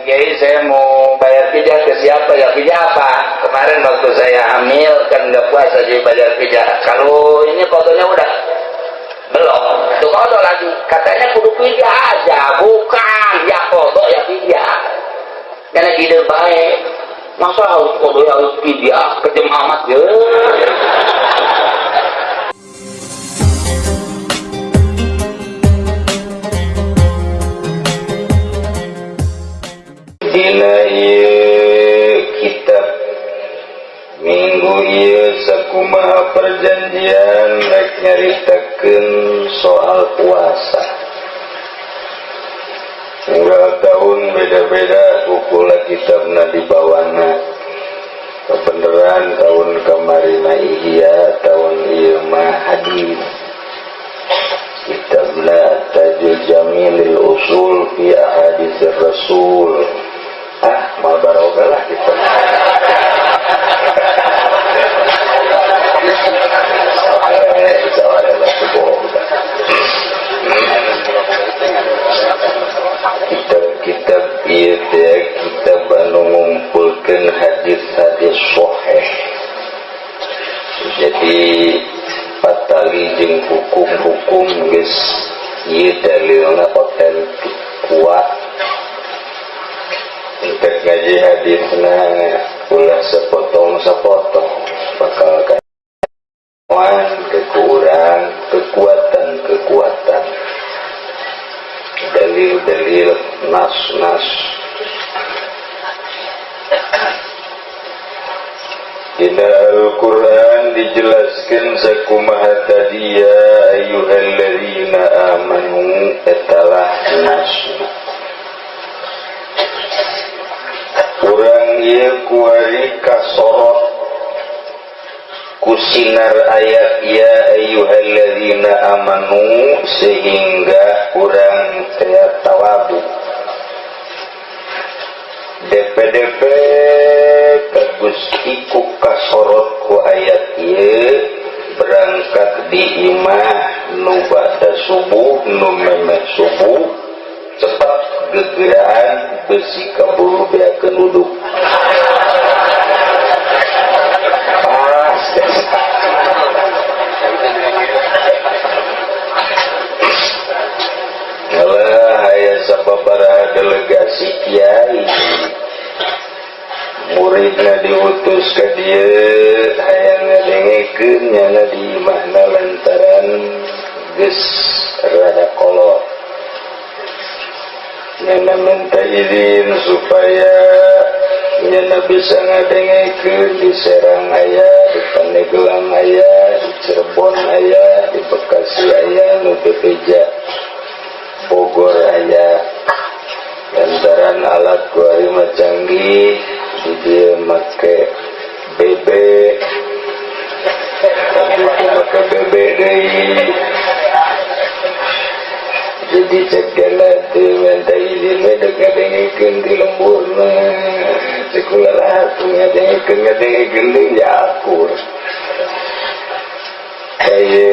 Kiai, saya mau bayar fidyah ke siapa ya? Fidyah apa? Kemarin waktu saya hamil kan nggak puasa, jadi bayar fidyah. Kalau ini fotonya udah belum, tuh qadha lagi. Katanya kudu fidyah aja, bukan ya qadha ya fidyah. Karena ide baik. Masa harus qadha ya harus fidyah, kejam amat ya. Dina ieu kitab minggu ieu sakumaha perjanjian rek nyaritakeun soal puasa. Unggal tahun beda-beda kukula kitabna dibawana. Kebenaran tahun kamarina Ihya, tahun ieu mah hadis. Kitabna Tajul Jamilil Usul fi Ahaditsir Rasul. Ah, mal barokah lah kita. Kitab-kitab ieu teh kitab anu ngumpulkeun hadis-hadis sahih. Jadi patali jeung hukum-hukum geus ieu dalilna otentik kuat. Untuk ngaji hadisna ulah sepotong-sepotong bakal kawan kekurang kekuatan-kekuatan dalil-dalil nas-nas. Dina Al-Quran dijelaskan sakumaha tadi ya ayyuhalladzina amanu etalah nasna. Urang ieu kuari kasorot ku sinar ayat ya ayyuhalladzina amanu sehingga urang teh tawadu. DPDP ka Gusti ku kasorot ku ayat ieu berangkat di imah nu ba'da subuh nu memeh subuh cepat gegeraan besi kaburu beakeun duduk. Pas. Alah aya sababaraha delegasi kiai muridna diutus ka dieu hayang ngadengekeun nyana di imahna lantaran geus rada kolot. Nyana minta izin supaya nyana bisa ngadengekeun di Serang aya, di Pandeglang aya, di Cirebon aya, di Bekasi aya, nu bebeja Bogor aya. Lantaran alat kuari mah canggih, di dieu make BB, di dieu make BB deui. Jadi cek gala teu minta izin we dek ngadengekeun di lemburna. Cek ulah atuh ngadengekeun ngadengekeun deui ya akur. Aya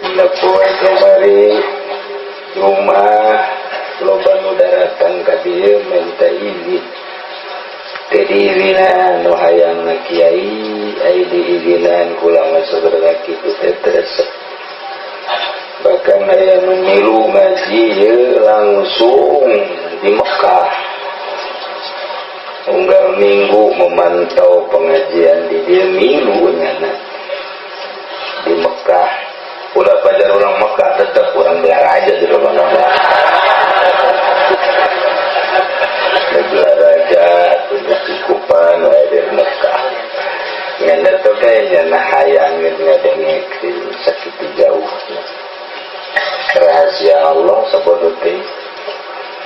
dina poe kamari Jumat loba nu daratang ka dieu minta izin. Teu diizinan nu hayang kiai, ai diizinan kula mah sabenerna kitu teh resep. Bahkan aya nu milu ngaji ieu langsung di Mekah. Unggal minggu memantau pengajian di dieu milu nyana di Mekah. Ulah pajar orang Mekah tetap orang Belaraja di rumah nama. Belaraja cukupan wae di Mekah. Nyana teh nyana hayang ngadengekeun sakitu jauh. Rahasia Allah sabodo teh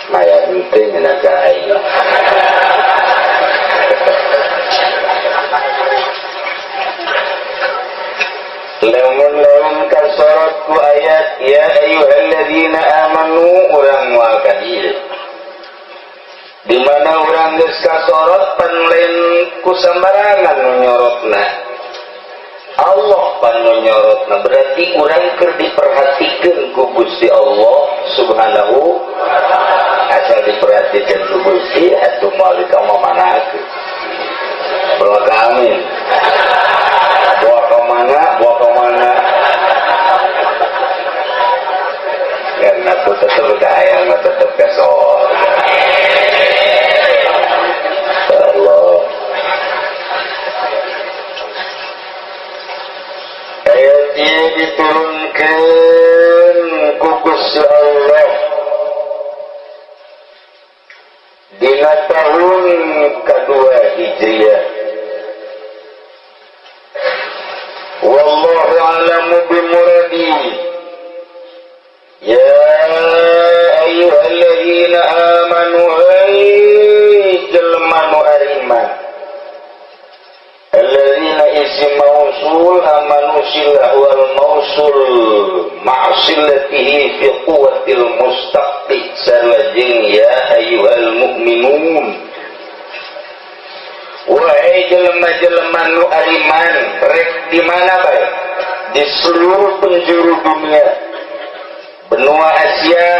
mayar teh nyana ka aing. Lamun-lamun kasorot ku ayat ya ayyuhalladzina amanu urang moal ka dieu. Di mana urang geus kasorot pan lain ku sambarangan nu nyorotna. Allah pan nu nyorotna berarti urang keur diperhatikeun ku Gusti Allah Subhanahu asal diperhatikan ku Gusti Dina tahun kedua Hijriah. Wallahu a'lamu bimuradi. Ya ayyuhalladzina amanu ay jelema nu ariman. Alladzina isim mausul amanu silah wal mausul ma'silatihi fi quwwatil mustaqi sarwajing ya ayyuhal mu'minun. Wahai jelema-jelema nu ariman, rek di mana bae? Di seluruh penjuru dunia. Benua Asia,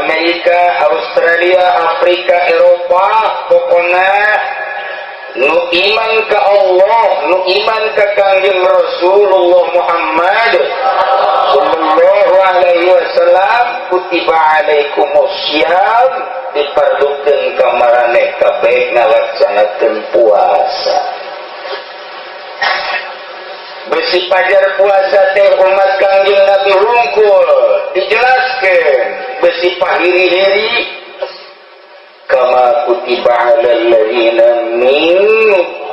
Amerika, Australia, Afrika, Eropa, pokona nu iman ka Allah, nu iman ka Kangjeng Rasulullah Muhammad sallallahu alaihi wasallam, kutiba alaikumusiyam, dipardukeun ka maraneh kabeh ngalaksanakeun puasa. Besi pajar puasa teh umat Kangjeng Nabi hungkul dijelaskeun besi pahiri-hiri kama kutiba alal ladzina min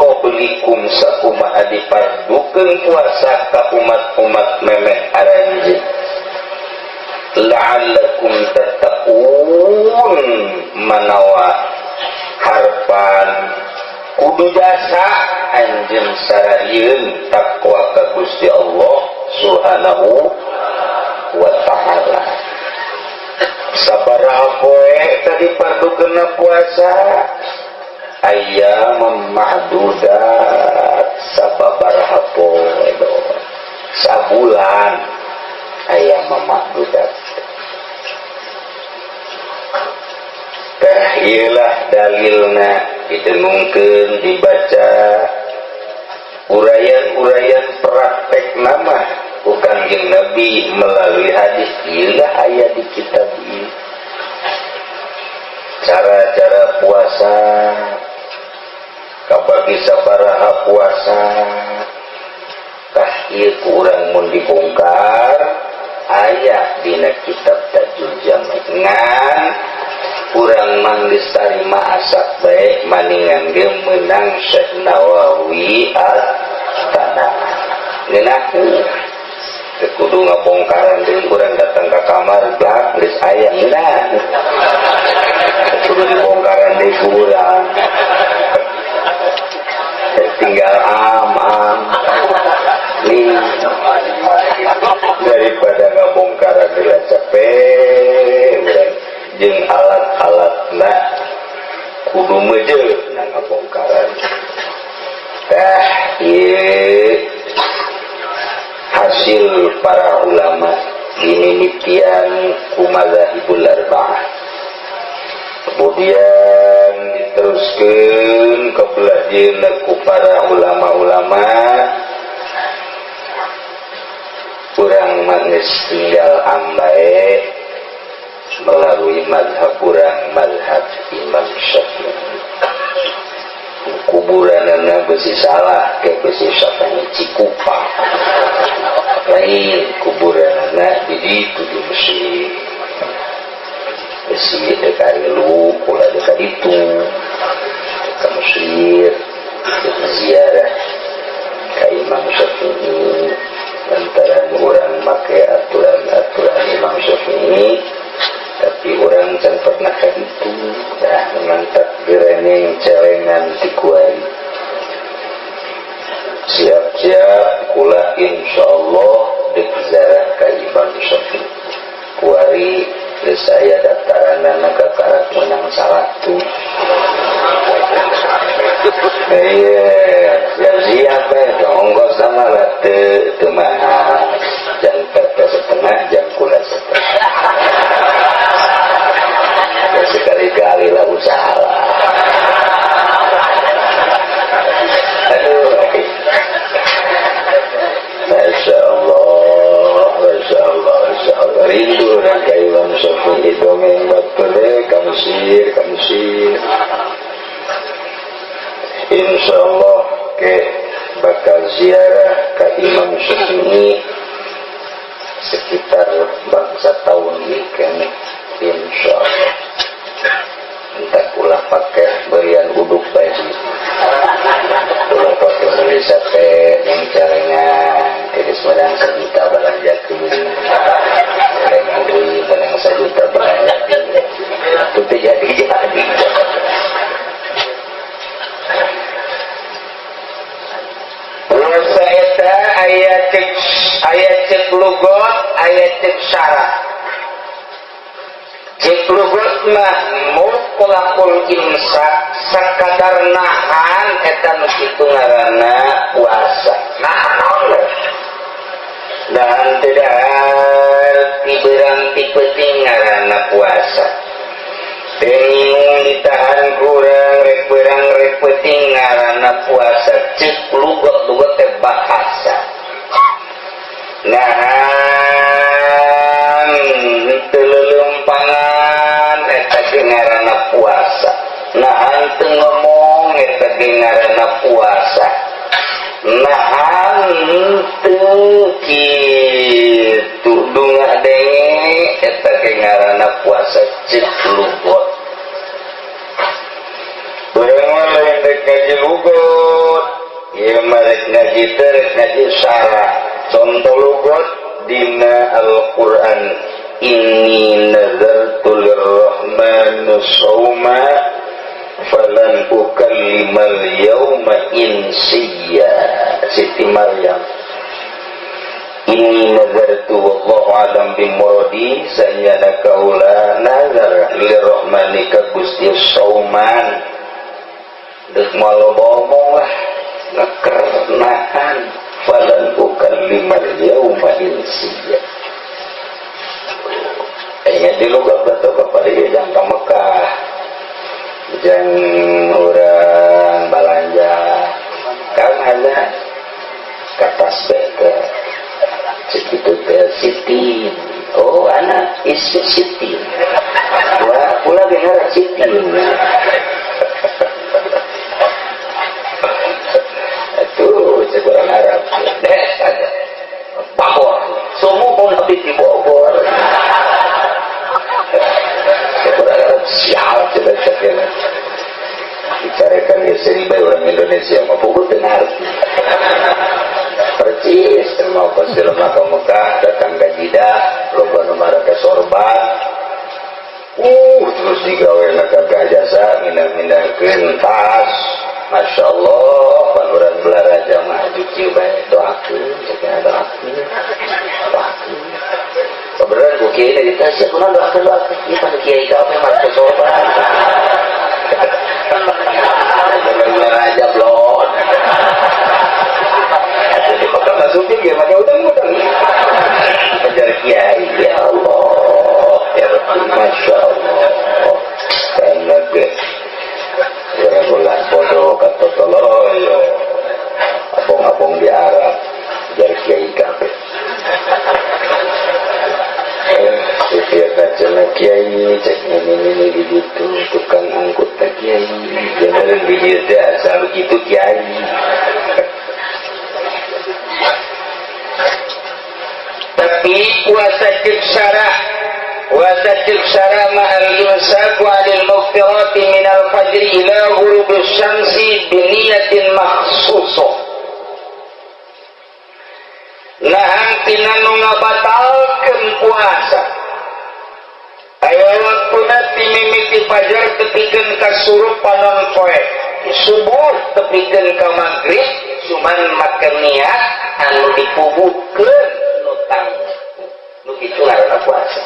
qablikum sakumaha dipardukeun puasa ka umat-umat memeh aranjeun la'allakum tattaqun manawa harpan kudu jasa anjeun sararieun takwa ka Gusti Allah Subhanahu wa ta'ala. Sabaraha poe tadi pardukeunna puasa ayyamam ma'dudat, sababaraha poe doang sabulan ayyamam ma'dudat. Tah ieulah dalilna ditenungkeun dibaca uraian-uraian praktek nama ku Kangjeng Nabi melalui hadis ieulah aya di kitab ieu. Cara-cara puasa kabagi sabaraha puasa tah ieu ku urang mun dibongkar aya dina kitab Tajul Jami' ngan urang mah geus tarima asak bae maningan ge meunang Syekh Nawawi Al-Tanah ngeunaheun teu kudu ngabongkaran deui urang datang ka kamar blak geus aya ngeunah teu kudu dibongkaran deui ku urang tinggal am-am nih daripada ngabongkaran deui capek urang jeung alat-alatna kudu meujeuh na ngabongkaran. Tah ieu hasil para ulama dimimitian ku mazhabul arba'ah kemudian diteruskeun ke belah dieuna ku para ulama-ulama. Urang mah geus tinggal ambae melalui mazhab urang, mazhab Imam Syafi'i. Kuburanana besi salah ke besi Syafi'i Cikupa lain kuburanana di ditu di Mesir besi dekat lu kula dekat itu ke Mesir ziarah ka Imam Syafi'i lantaran urang make aturan-aturan Imam Syafi'i tapi urang can pernah ka ditu dah mantap gereneng celengan ti kuari. Siap-siap kula insyaallah dek ziarah ka Imam Syafi'i kuari geus aya daftaranana ka karak menang salatu. Iya, siap-siap bae ongkos sama lah teu mahal jam pete setengah jam kula setengah. Ya sekali-kali lah usaha lah. Aduh, Masya Allah, Masya Allah, Masya Allah. Rindu orang ka Imam Syafi'i dongeng waktu deh, ka Mesir, ka Mesir. Insya Allah ke bakal ziarah ka Imam Syafi'i sekitar bangsa tahun ini kene, insya Allah. Entah ulah pakai berian uduk bae, ulah pakai beli sate yang celengan geus menang 1 juta balanjakeun, celengan deui menang 1 juta balanjakeun, itu teh jadi jadi. Puasa eta aya cek, aya cek lugot, aya cek syarat. Cek lugot mah mutlaqul imsak, sakadar nahan, eta nu kitu ngaranna puasa. Nahan naon we? Nahan teu dahar ti beurang ti peuting ngaranna puasa. Teu nginum ditahan kurang, rek beurang rek peuting ngaranna puasa. Cek lugot, lugot teh bahasa. Nahan teu leuleumpangan eta ge ngaranna puasa. Nahan teu ngomong eta ge ngaranna puasa. Nahan teu kitu dunga denge eta ge ngaranna puasa cek lugot. Urang mah lain rek ngaji lugot, ieu mah rek ngaji teh rek ngaji syarah. Contoh lugot dina Al-Qur'an, inni nazartu lirrahmani shauma falan ukallimal yauma insiya. Siti Maryam, inni nazartu wallahu alam bimuradi, sanyana kaula nazar lirrahmani ka Gusti sauman, deuk moal ngomong lah, ngekernahan, falan ukallimal yauma insiya. Ingat di lugat betul kepada dia, jangan ke Mekah, jangan orang belanja kan hanya kata ke segitu teh Sitin. Oh, anak isu Sitin, wah pula dengar Sitin itu sekurang Arab deh saja Bogor, semua pun habis di Bogor. Sekurang Arab sial sudah cakap. Dicarikan ya seri bae orang Indonesia mah puguh teu ngarti. Percis mau ke jelema ke Mekah datang ke Jeddah loba nu marake sorban. Terus digawe na gagah jasa mindah-mindahkeun tas. Masya Allah, pan urang Balaraja mah kieu bae doakeun, cenah doakeun. Doakeun. Kebenaran ku kiai dari tas ya kunaon doakeun doakeun. Ieu pan kiai kabeh make sorban. Balaraja blon. Jadi maka masukin dia pakai udang-udang. Kejar kiai, ya Allah, ya Rabbi, Masya Allah. Karena ge orang ulah bodoh kata toloyo. Abong-abong di Arab, jar kiai kabeh. Setiap kacana kiai, cek ini begitu, tukang angkut tak kiai, jangan begitu asal gitu kiai. Tapi puasa cek syara, puasa cek syara ma'al imsaku 'anil muftirati minal fajri ila ghurubis syamsi biniyatin makhsusah. Nahan tina nu ngabatalkeun puasa. Aya waktuna ti mimiti fajar tepikeun ka surup panon poe, subuh tepikeun ka magrib, cuman make niat anu dipuguhkeun nu tangguh. Nu kitu ngaranna puasa.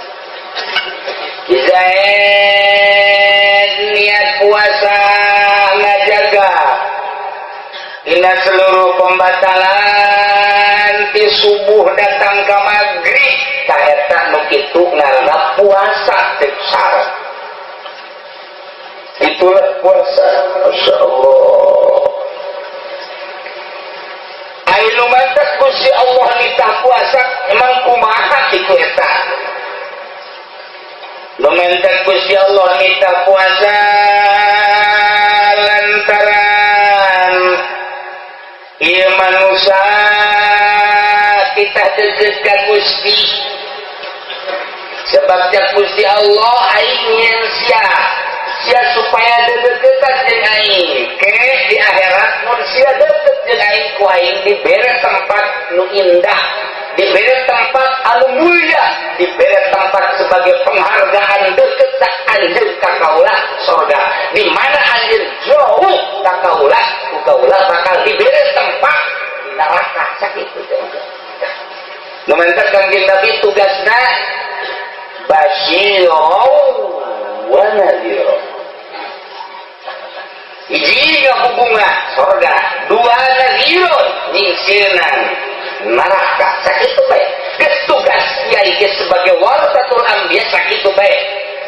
Zaid niat puasa ngajaga dina seluruh pembatalan ti subuh datang ka magrib, tah eta nu kitu ngaranna puasa teu syarat. Itulah puasa. Masya Allah. Ai nu mantak Gusti Allah nitah puasa emang kumaha kitu eta? Nu mantak Gusti Allah nitah puasa lantaran ieu manusia kita deukeut ka Gusti. Sebab cak Gusti Allah aing nyen sia. Sia supaya dedeketan jeung aing ke di akhirat. Mun sia deket jeung aing, ku aing dibere tempat nu indah, dibere tempat anu mulia, dibere tempat sebagai penghargaan deket ka anjeun ka kaula, sorga. Di mana anjeun jauh ka kaula, ku kaula bakal dibere tempat di neraka. Sakitu teh nu matak Kangjeng Nabi tugasna basyiro wa nadhiro. Hiji, ngabubunga sorga. Dua, nadhiro, nyingsieunan neraka. Sakitu bae geus tugas kiai ge sebagai warasatul anbiya. Sakitu bae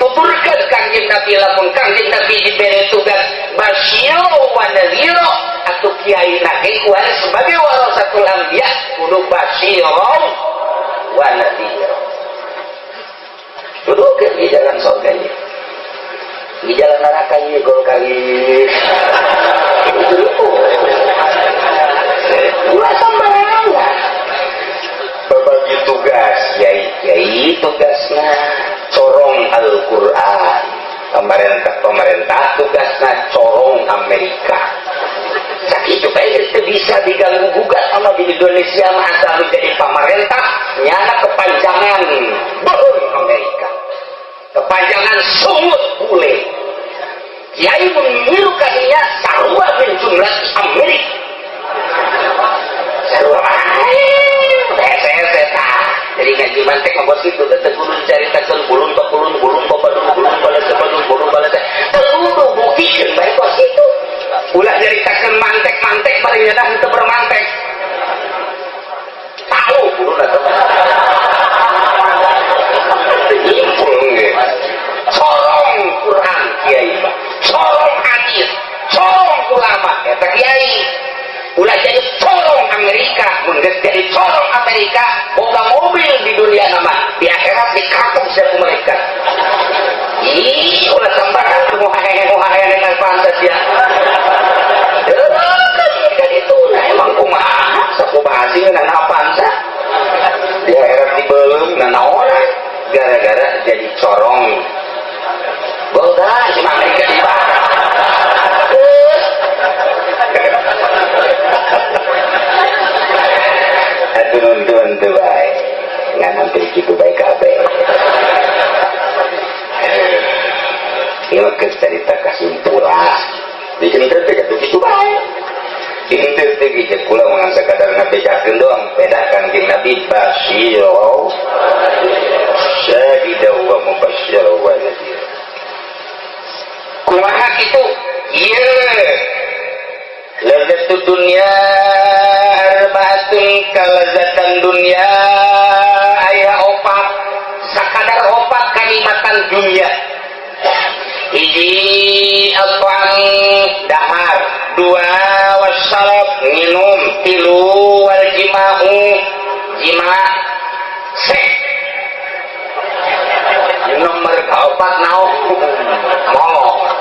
tuturkeun Kangjeng Nabi. Lamun Kangjeng Nabi dibere tugas basyiro wa nadhiro, atuh kiai na ge kuari sebagai warasatul anbiya kudu basyiro wa nadhiro. Duduk di jalan sorga ini, di jalan neraka ini gol kali itu ulah sembarangan berbagi tugas. Yai, yai tugasnya corong Al-Quran. Pemerintah, pemerintah tugasnya corong Amerika. Sakitu bae itu bisa diganggu gugat sama di Indonesia mah. Asal jadi pemerintah nyana kepanjangan bohong Amerika, kepanjangan sungut bule. Kiai meniru kadinya sarua min jumlah Amerika, sarua hese. Jadi ngaji mantek mah bos itu teu kudu dicaritakeun bulun pakulun, bulun papadun, bulun balase badun, bulun balase. Teu kudu, buktikeun bae kos itu. Ulah nyaritakeun mantek-mantek, paling nyedah teu bermantek. Tahu bulun atau nyimpul ge. Corong Quran kiai mah, corong hadis, corong ulama eta kiai. Ulah jadi corong Amerika. Mun geus jadi corong Amerika, boga mobil di dunia nama, di akhirat dikakep sia ku malaikat. Ih, ulah sembarangan mau hahe mau hahe dengan pantas ya. Kan kan itu nah emang kumaha sakumaha sih ngeunah Avanza di akhirat dibelum nah naon gara-gara jadi corong boga si Amerika di bawah. Atuh nuntun teu bae ngan hampir kitu bae kabeh. Ieu mah geus carita kasimpulan di henteu teh kitu kitu bae. Di henteu teh kitu kula mah sakadar ngabejakeun doang. Beda Kangjeng Nabi basyiro syahida wa mubasysyira wa nadhira. Kumaha kitu ieu lazzatud dunya arbaatun, kalazatan dunya aya opat, sakadar opat kanikmatan dunia. Hiji, at-ta'am, dahar. Dua, wasyarab, minum. Tilu, wal jima'u, jima sek. Nomor keempat naon? Molor.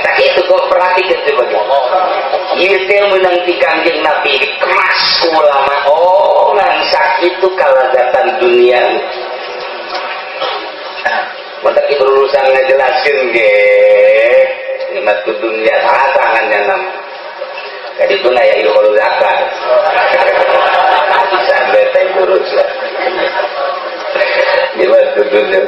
Tak itu kok perhatikan sebagai ieu teh meunang ti Kangjeng Nabi dikemas ku ulama. Oh, ngan sakitu kalazatan dunia. Mata itu urusan ngejelasin ge nikmat dunia salah tangannya nam. Jadi itu ya ilmu zakat sampai teh urusan nikmat dunia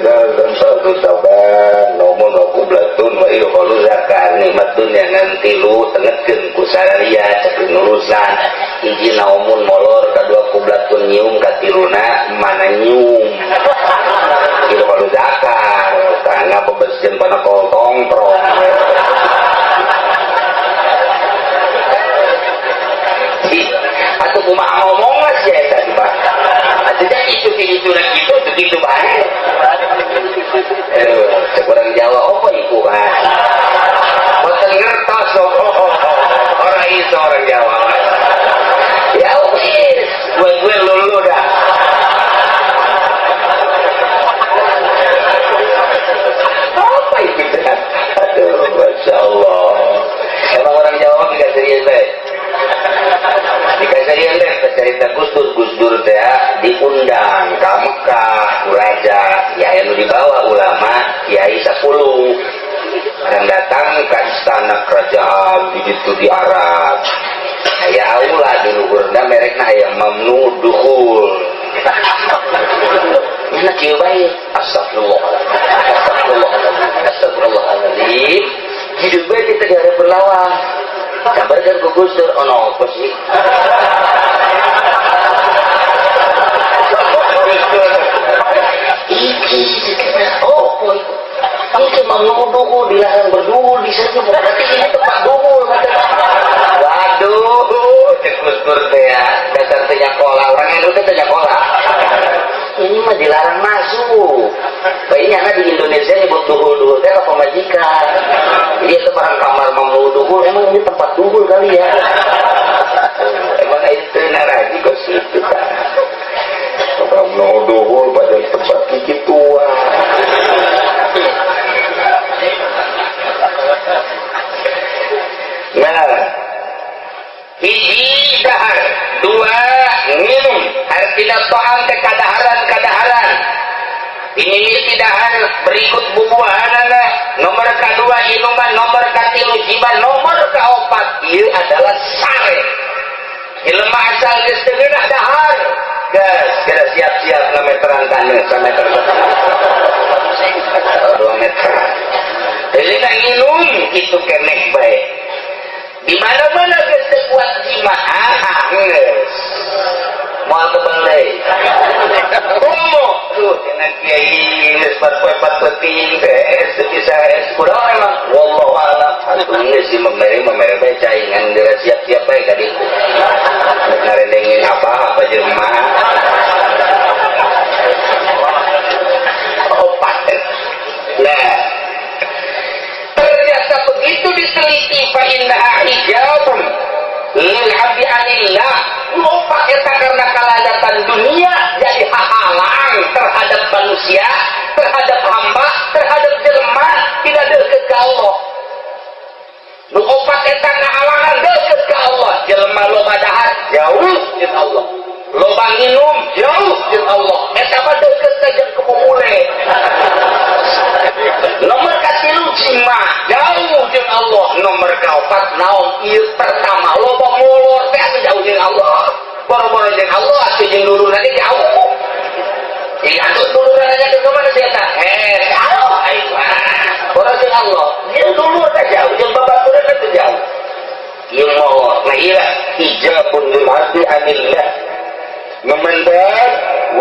satu saban nomun wa qublatun wa ilmu zakat. Nikmat dunia ngan tilu, tengetkeun ku sararia cek urusan. Hiji, naumun, molor. Kadua, qublatun, nyium. Katiluna mana nyium, ilmu zakat karena bebersih pada koltong prong. Atau kumaha ngomong lah sih eta sih Pak. Atuh itu itu lagi itu begitu bae. Eh, orang Jawa apa iku ah? Boten ngertos oh, orang itu orang Jawa. Ya wis, gue lulu dah. Apa itu? Aduh, Masya Allah. Emang orang Jawa tidak serius deh. Jika serius deh, cerita Gus Dur, Gus Dur teh diundang ke Mekah, ku raja, ya yang dibawa ulama, kiai 10. Datang-datang ke istana kerajaan begitu di Arab. Aya aula di luhurna, merekna aya mamnu dukhul. Mana kieu bae? Astagfirullah. Astagfirullah. Astagfirullahaladzim. Hidup bae kita di hadapan lawang. Kabarkan ku Gus Dur, ono apa sih? Gus Dur. Iki oh, iki mamnu dukhul, dilarang berduhul di sana, berarti ini tempat duhul kata. Waduh, cek Gus Dur teh ya, dasar teh nyakola, orang NU teh nyakola. Ini mah dilarang masuk. Kayaknya di Indonesia nyebut duhul-duhul teh apa pamajikan. Jadi itu barang kamar mamnu duhul, emang ini tempat duhul kali ya. Emang itu naraji kok situ kan. Mamnu duhul pada tempat gigi tua. Nah, hiji dahar, dua minum, artinya to'am teh kadaharan-kadaharan. Ini dahar berikut bubuahanana, nomor kedua inuman, nomor katilu jiba, nomor keempat ieu adalah sare. Jelema asal geus teu ngeunah dahar, geus geus siap-siap ngameteran taneuh sameter setengah. 2 meter. Teu nginum kitu keneh bae. Di mana-mana geus teu kuat jima, ah geus. Moal kebal deui. Komo, duh cenah kiai geus pat-pat penting teh teu bisa es kunaon emang. Wallahu a'lam. Atuh geus si memere bae cai ngan geura siap-siap bae ka ditu. Ngarendengin apa-apa jelema. Opat. Nah, ternyata begitu diteliti fa innaha hijabun lil abdi anillah. Lupa eta karena kalazatan dunia jadi hahalang terhadap manusia, terhadap hamba, terhadap jelema tidak deket ke Allah. Nu opat eta ngahalangan deket ke Allah. Jelema loba dahar jauh jeung Allah, loba nginum jauh jeung Allah. Eta mah deket ka jeung kemumule. Nomor katilu jima jauh jeung Allah. Nomor kaopat naon? Ieu pertama loba molor teh atuh jauh jeung Allah. Boro-boro jeung Allah atuh jeung dulurna ge jauh. Jadi atuh dulurna nya ke mana sih eta? Jauh aing mah. Boro jeung Allah, jeung dulur teh jauh, jeung babaturan teh jauh. Ieu molor. Nah ieu hijabun lil abdi anillah. Ngemendak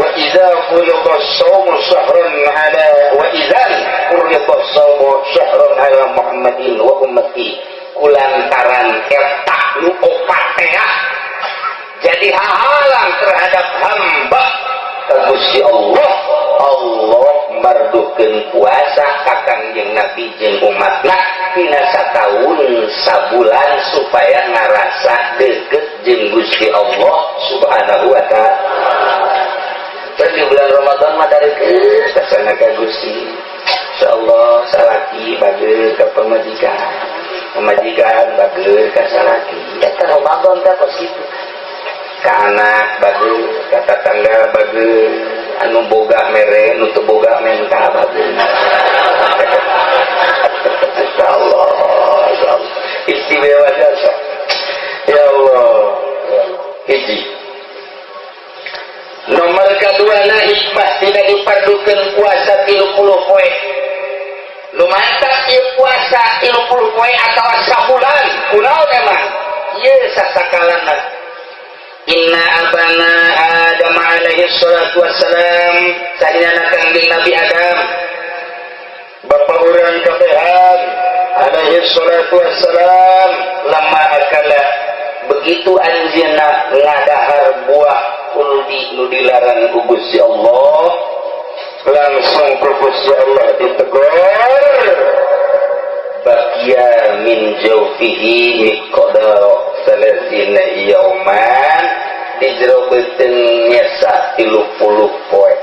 wa idza furida as-sawmu syahran ala wa idzan furida as-sawmu syahran ala Muhammadin wa ummati. Kulantaran eta nu opat teh jadi hahalang terhadap hamba ka Gusti Allah. Allah mardukeun puasa ka Kangjeng Nabi jeung umatna dina sataun sabulan supaya ngarasa deket jeung Gusti Allah Subhanahu wa ta'ala. Dan di bulan Ramadan mah deukeut kasana ka Gusti. Insyaallah salaki bager ka pamajikan, pamajikan bager ka salaki. Eta Ramadan teh kos kitu. Ka anak bager, ka tatangga bager, anu boga mere, nu teu boga menta bager. Insyaallah, insyaallah. Istimewa jasa. Ya Allah. Hiji. Nomor kedua na hikmah tidak diperlukan puasa 30 poe. Lumantak ieu puasa 30 poe atawa sabulan, kunaon emang? Ieu sasakalana. Inna abana Adam alaihi salatu wassalam, sanyana Kangjeng Nabi Adam, bapak urang kabehan alaihi salatu wassalam, lama akala begitu anjeunna ngadahar buah kuldi nu dilarang ku Gusti Allah, langsung ku Gusti Allah ditegur, bakia min jawfihi miqdar salasina yauman, di jero beuteung nyesa 30 poe.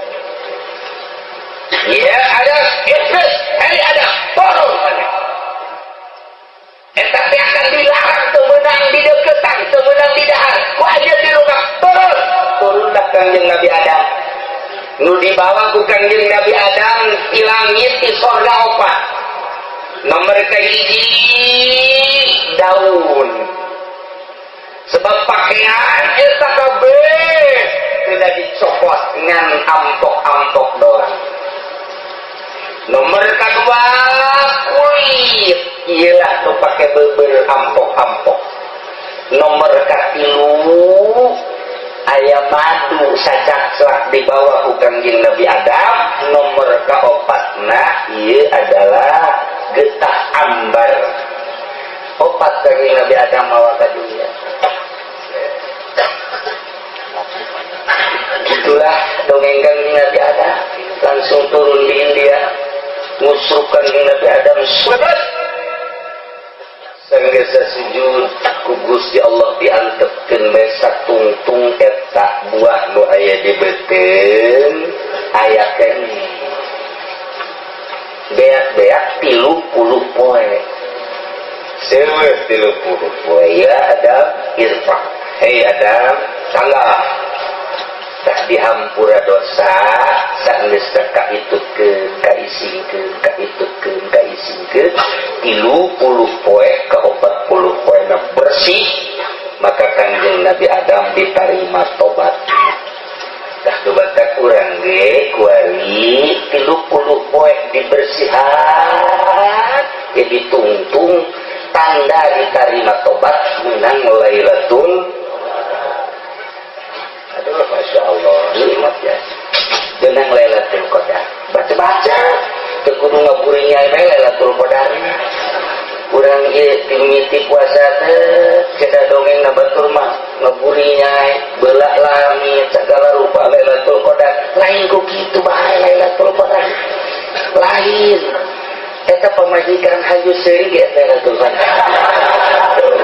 Ya ada iblis, hari ada turun mana. Eta teh akan dilarang teu meunang dideukeutan, teu meunang didahar. Ku aja di rumah turun. Turunlah Kangjeng Nabi Adam. Nu dibawa ku Kangjeng Nabi Adam di langit di sorga opat. Nomor kahiji daun, sebab pakaian eta kabeh tidak dicopot, ngan ampok-ampok doang. Nomor kedua kulit, iyalah tuh pakai beber ampok-ampok. Nomor katilu aya madu sacakslak di bawah ku Kangjeng Nabi Adam. Nomor keopatna ieu adalah getah ambar. Opat Kangjeng Nabi Adam mawa ka dunia. Itulah dongeng Kangjeng Nabi Adam. Langsung turun di India, ngusrup Kangjeng Nabi Adam sujud. Sanggesa sujud ku Gusti Allah diantepkeun mesak tungtung eta buah nu aya di beuteung aya keneh beak-beak 30 poe, sewe 30 poe. Ya Adam irfa, hei Adam, tangga tak dihampura dosa. Sanggeus kaitutkeun, kaisingkeun, kaitutkeun, kaisingkeun 30 poe, ka 40 poe na bersih, maka Kangjeng Nabi Adam diterima tobat. Dah batak urang ge kuari 30 poe dibersihan, jadi tungtung tanda diterima tobat menang Lailatul. Aduh, Masya Allah, nikmat ya benang Lailatul Qadar. Baca-baca teu kudu ngaburingnya bae Lailatul Qadar. Urang ieu timiti puasa teh ceda dongeng na batur mah ngaburinya belah langit segala rupa Lailatul Qadar. Lain ku kitu bae Lailatul Qadar, lain eta pamajikan hayu seuri ge Lailatul Qadar.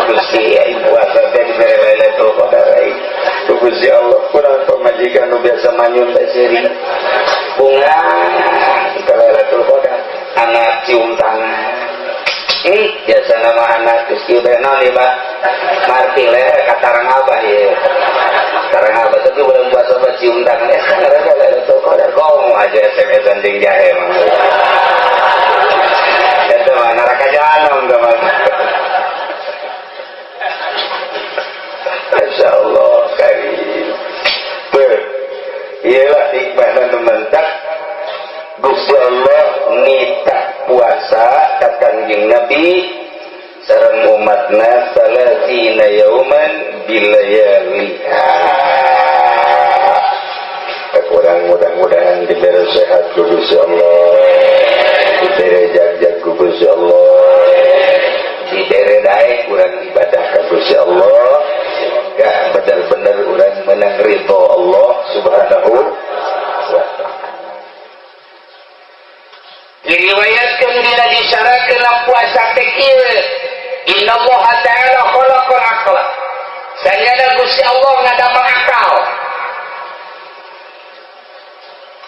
Gusti, aing puasa teh dibere Lailatul Qadar aing. Gusti Allah, kurang pamajikan nu biasa manyun teh seuri. Bunga ka Lailatul Qadar, anak cium tangan. Biasa nama anak geus kieu bae naon ieu, Pak? Martil ka tarang abah ieu. Tarang abah, tapi bulan puasa mah cium tangan. Eh, kan ada Lailatul Qadar. Komo aja SMS-an jeung jahe mah. Eta mah neraka jahanam teh mah. Masya Allah, karim. Iyalah hikmah dan mentak Gusti Allah nitah puasa ka Kangjeng Nabi sareng umatna salasina yauman bilayaliha. Kurang mudah-mudahan diberi sehat ku Gusti Allah, diberi jag-jag ku Gusti Allah, diberi daek urang ibadah ka Gusti Allah, sehingga benar-benar urang menang ridho Allah Subhanahu wa ta'ala. Diriwayatkan bila disyaratkan puasa teh kieu, Inna Allah ta'ala khalaqal aqla. Sanyana Gusti Allah ngadamel akal.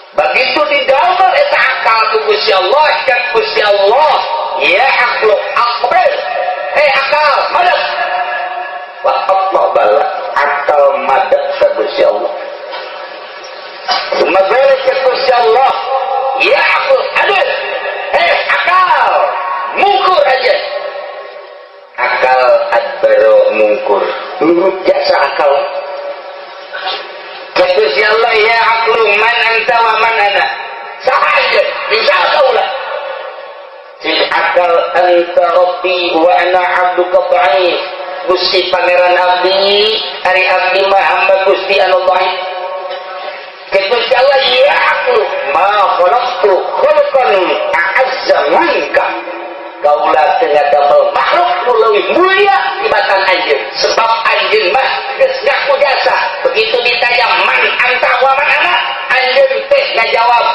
Begitu didamel eta akal ku Gusti Allah, cek Gusti Allah, ya aqlu aqbal. Hei akal, madep. Wa Allah bala akal madep ka Gusti Allah. Summa cek Gusti Allah, ya aqlu aduh. Hei akal, mungkur aja. Akal adbaro mungkur, nurut jasa akal. Cek Gusti Allah, ya aqlu man anta wa man ana. Saha aja, insya Allah. Si akal anta rabbi wa ana abduka dhaif. Gusti pangeran abdi, ari abdi mah hamba Gusti anu dhaif. Cek Gusti Allah, ya aqlu ma khalaqtu khalqan a'azza minka. Kaula teu ngadamel makhluk nu leuwih mulia tibatan anjeun, sebab anjeun mah geus ngaku jasa. Begitu ditanya man anta wa man ana, anjeun teh ngajawab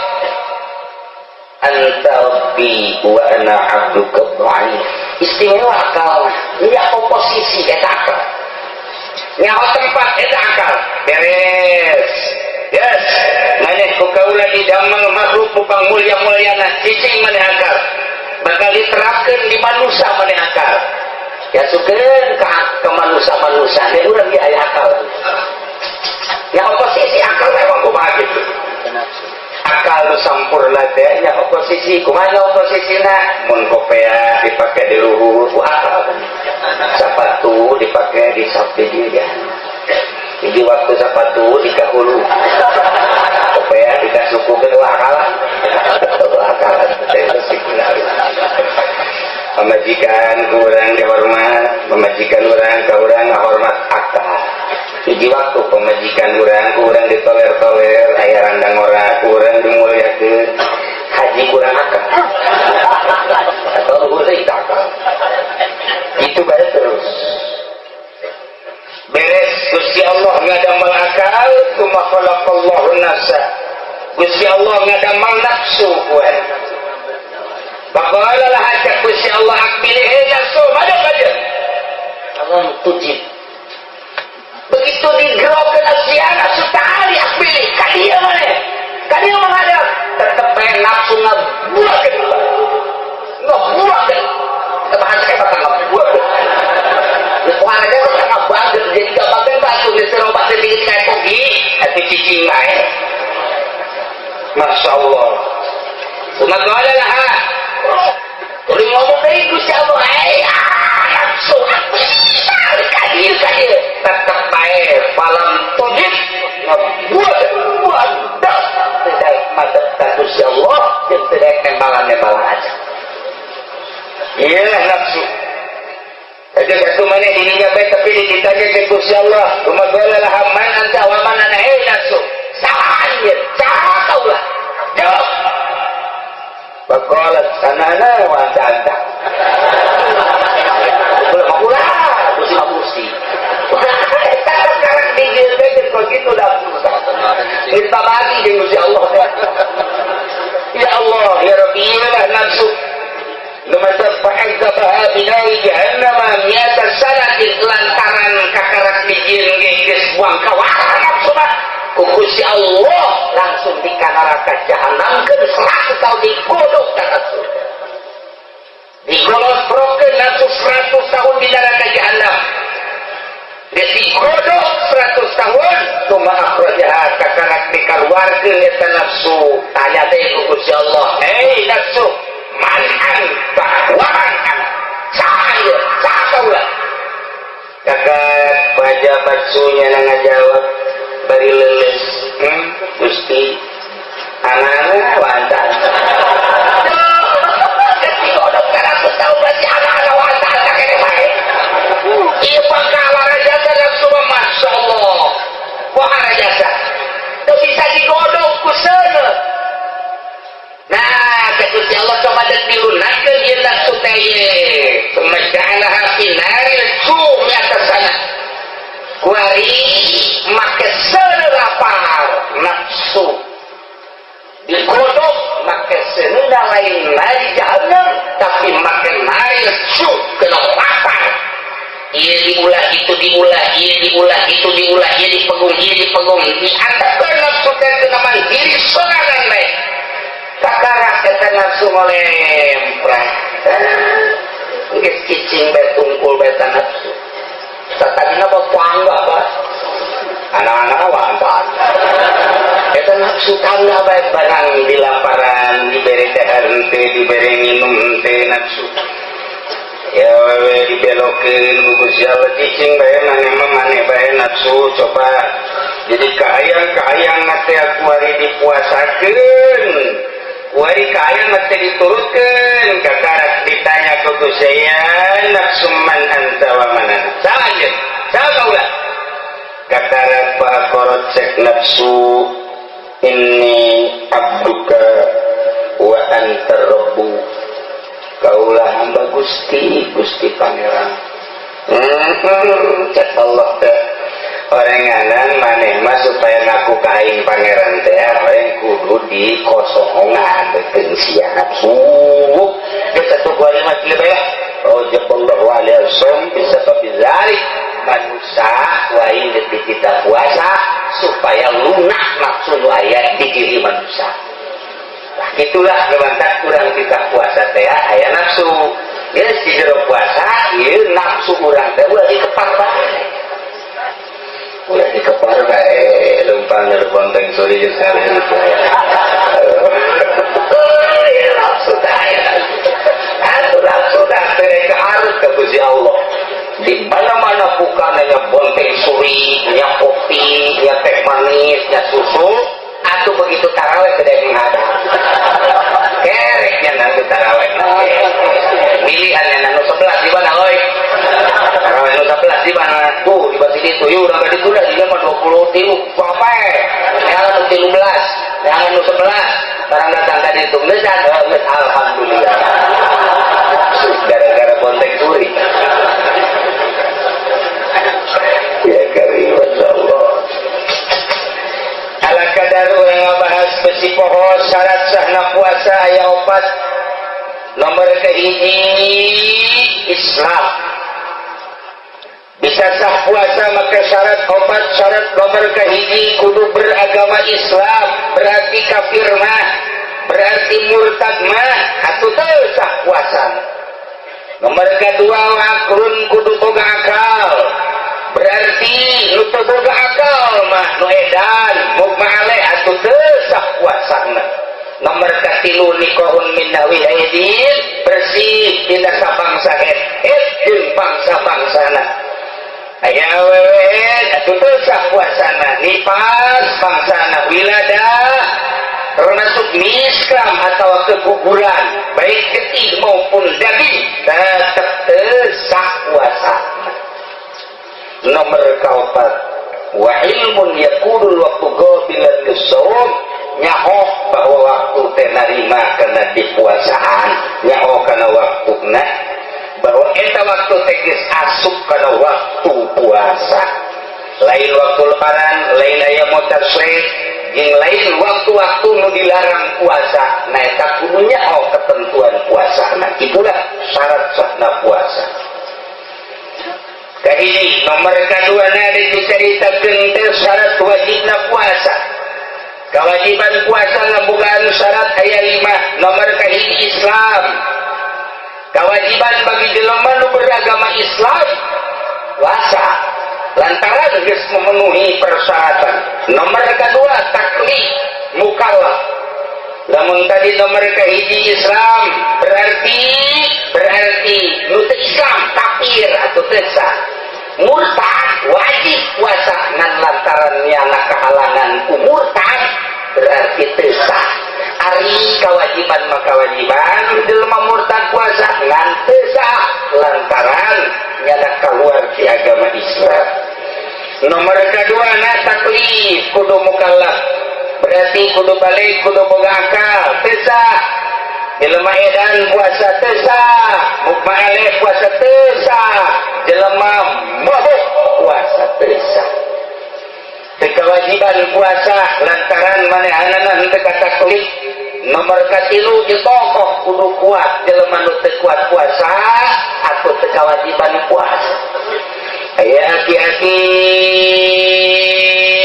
anta rabbi wa ana abduka dhaif. Istimewa akal, nya oposisi eta akal, nyaho tempat eta akal beres. Yes, maneh ku kaula didamel makhluk nu pangmulia-muliana, cicing maneh akal bakal diterapkan di manusia maneh akal ya sukeun ka manusia-manusia ne urang ge aya akal. Ya oposisi akal memang kumaha gitu. Akal nu sampurna teh nya oposisi. Kumaha oposisina? Mun kopea dipake di luhur ku akal, sepatu dipake di sapi dia. Jadi waktu sepatu di kahulu, kopea di kasuku, kedua akal, akal. Pamajikan ku urang dihormat, pamajikan urang ka urang ngahormat, akal. Hiji waktu pamajikan urang ku urang ditoler-toler, aya randang ora ku urang dimuliakeun, haji kurang akal atau luhur deui akal. Itu bae terus. Beres Gusti Allah ngadamel akal, tsumma khalaqallahu nafsa, Gusti Allah ngadamel nafsu kuat. Faqala laha, cek Gusti Allah, aqbili nafsu, madep aja. Allah tujib. Begitu digerokeun nafsu, nafsu ta'ali aqbili, ka dieu maneh. Ka dieu menghadap. Tetep bae nafsu ngabuakeun. Ngabuakeun. Bahasa eta ngabuakeun. Warga kok ngabageun, jadi gabageun batu geus robat sedikit kayak tadi, atuh cicing bae. Masya Allah. Tsumma qala laha. Udah ngomong deui Gusti Allah, eh, nafsu ka dieu ka dieu. Tetep bae falam tujib, ngebuat buat tidak madep ka Gusti Allah jeung tidak nembalan-nembalan aja. Iya nafsu. Aja satu mana dirinya baik tapi ditanya ke Gusti Allah. Tsumma qala laha man anta wa man ana, eh nafsu. Salah anjeun, saha kaulah? Jawab. Faqalat ana ana wa anta anta. Ulah ulah, Gusti Gusti. Sekarang digil kok gitu dah. Minta lagi jeung Gusti Allah. Ya Allah, ya Rabbi, iyalah nafsu. Lumayan fa'adzabaha binari jahannam mi'ata sanatin, lantaran kakarak dijieun ge geus buang kawara nafsu mah. Ku Gusti Allah langsung di neraka jahanamkeun 100 tahun, digodok ka nafsu. Digolosprokeun nafsu 100 tahun di neraka jahanam. Geus digodok 100 tahun, tsumma akhrajaha, kakarak dikaluarkeun eta nafsu. Tanya deui ku Gusti Allah, "Hei nafsu, man anta wa man ana?" Saha ieu? Saha kaula? Kakak baca batsunya ngajawab bari leuleus, Gusti, ana ana wa anta anta." Digodok 100 tahun berarti ana ana wa anta anta kene bae. Ieu pangkawara jasa nafsu mah, Masya Allah. Wahara jasa. Teu bisa digodok ku seuneu. Nah, ke Gusti Allah coba dan dilunatkeun ieu nafsu teh ye. Tsumma ja'alaha fi naril di atas sana. Kuari make seuneu lapar nafsu. Digodok make seuneu lain nari jahannam tapi make naril cu kena lapar. Iya diulah, itu diulah, iya diulah, itu diulah, iya dipegung, iya dipegung, diantepkeun nafsu teh kena mandiri sorangan bae. Kakara eta nafsu ngolempra. Geus cicing bae, tungkul bae ta nafsu. Satadina mah tangga bah. Anak-anak wantan. Eta nafsu tangga bae, barang di laparan, dibere dahar henteu, dibere minum henteu nafsu. Ya wewe dibelokeun ku Gusti Allah, cicing bae maneh mah, maneh bae nafsu coba. Jadi kahayang-kahayang teh kuari dipuasakeun. Kuari kahayang teh diturutkeun, kakarak ditanya ku Gusti, ya nafsu, man anta wa man ana? Saha anjeun? Saha kaula? Kakarak faqalat, cek nafsu, inni abduka wa anta rabbu, kaulah hamba Gusti, Gusti Pangeran. Cek Allah teh, orenganan maneh mah supaya ngaku ka aing pangeran teh orang kudu dikosongan beuteung sia nafsu. Geus satu kuari mah kieu bae lah. Aujaballahu alaihi shaum bisa zalik manusia wae detik kita puasa supaya lunak nafsu nu aya di diri manusia. Nah, itulah lewantak kurang kita puasa teh aya nafsu. Geus di jero puasa ieu nafsu urang teh ulah dikepar bae. Ulah dikepar bae. Lempang bonteng suri geus ngareureuh. Ya nafsu dah. Atuh nafsu dah teh harus ke Gusti Allah. Di mana-mana bukannya bonteng suri, nya kopi, nya teh manis, nya susu, atuh begitu taraweh tidak menghadap. Kereknya nanti taraweh. Pilihannya nu 11 di mana oi? Taraweh nu 11 di mana? Tuh di masjid itu, yuk udah itu udah dia mah 23 apa? Yang nu 13, yang nu 11. Barang datang tadi itu geus geus alhamdulillah. Gara-gara bonteng suri. Ya karim Allah. Ala kadar urang ngabahas besi poho syarat sahna puasa aya 4. Nomor kehiji Islam. Bisa sah puasa maka syarat 4, syarat nomor kehiji kudu beragama Islam, berarti kafir mah, berarti murtad mah atuh teu sah puasa. Nomor kedua akrun kudu boga akal, berarti nu teu boga akal mah nu edan mugma ale atuh teu sah puasana. Nomor katilu nikohun min nahwi haidin, bersih tina sabangsa haid jeung bangsa-bangsana. Aya awewe atuh teu sah puasana, nifas bangsana, wilada termasuk miskam atau keguguran baik getih maupun daging tetap teu sah puasa. Nomor keempat wa ilmun yakunul waktu qabilan lis-shaum, nyaho bahwa waktu teh narima kana dipuasaan, nyaho kana waktuna bahwa eta waktu teh geus asup kana waktu puasa, lain waktu lebaran, lain aya tasyrik, jeung lain waktu-waktu nu dilarang puasa. Nah eta kudu nyaho ketentuan puasa. Nah itulah syarat sahna puasa. Kahiji, nomor kedua na diceritakeun teh syarat wajibna puasa. Kewajiban puasa ngabogaan syarat aya 5. Nomor kahiji Islam. Kewajiban bagi jelema nu beragama Islam puasa lantaran geus memenuhi persyaratan. Nomor kedua taklif mukallaf. Lamun tadi nomor kahiji Islam berarti nu teu Islam kafir atau teu sah. Murtad wajib puasa ngan lantaran nyana kehalangan ku murtad berarti teu sah. Ari kewajiban mah kewajiban jelema murtad puasa ngan teu sah lantaran nyana keluar ti agama Islam. Nomor kedua na taklif kudu mukallaf, berarti kudu balik kudu boga akal teu sah. Jelema edan puasa teu sah, mukma aleh puasa teu sah, jelema mabuk puasa teu sah. Teu kewajiban puasa lantaran manehanana henteu kataklif. Nomor katilu tokoh kudu kuat, jelema nu teu kuat puasa atau teu kewajiban puasa. Aya aki-aki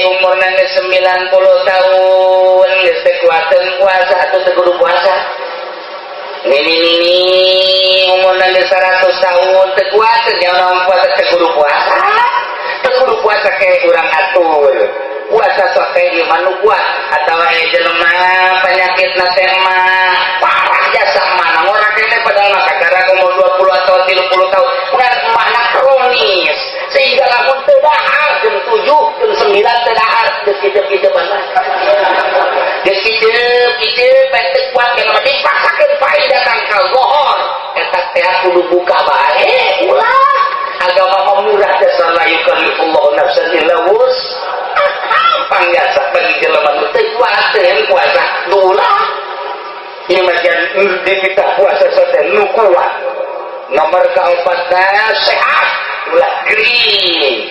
umurna geus 90 tahun geus teu kuateun puasa atau teu kudu puasa. Nini-nini umurna geus 100 tahun teu kuateun nyawa puasa teu kudu puasa. Teu kudu puasa kayak urang atur. Puasa sok kayak ieu nu kuat atawa aya jelema penyakitna teh mah parah jasa mana ngora kene padahal mah kakara umur 20 atau 30 tahun ngan mana kronis sehingga lamun teu dahar jam 7 jam 9 teu dahar geus kitu-kitu mah geus kitu-kitu teu kuat kana mah dipaksakeun pai datang ka lohor eta teh kudu buka bae ulah agama mah murah jasa la yukallifullahu nafsan illa wus'aha. Gampang jasa bagi jelema nu teu kuateun puasa ulah ieu mah dititah puasa teh nu kuat. Nomor keempatna sehat ulah gering.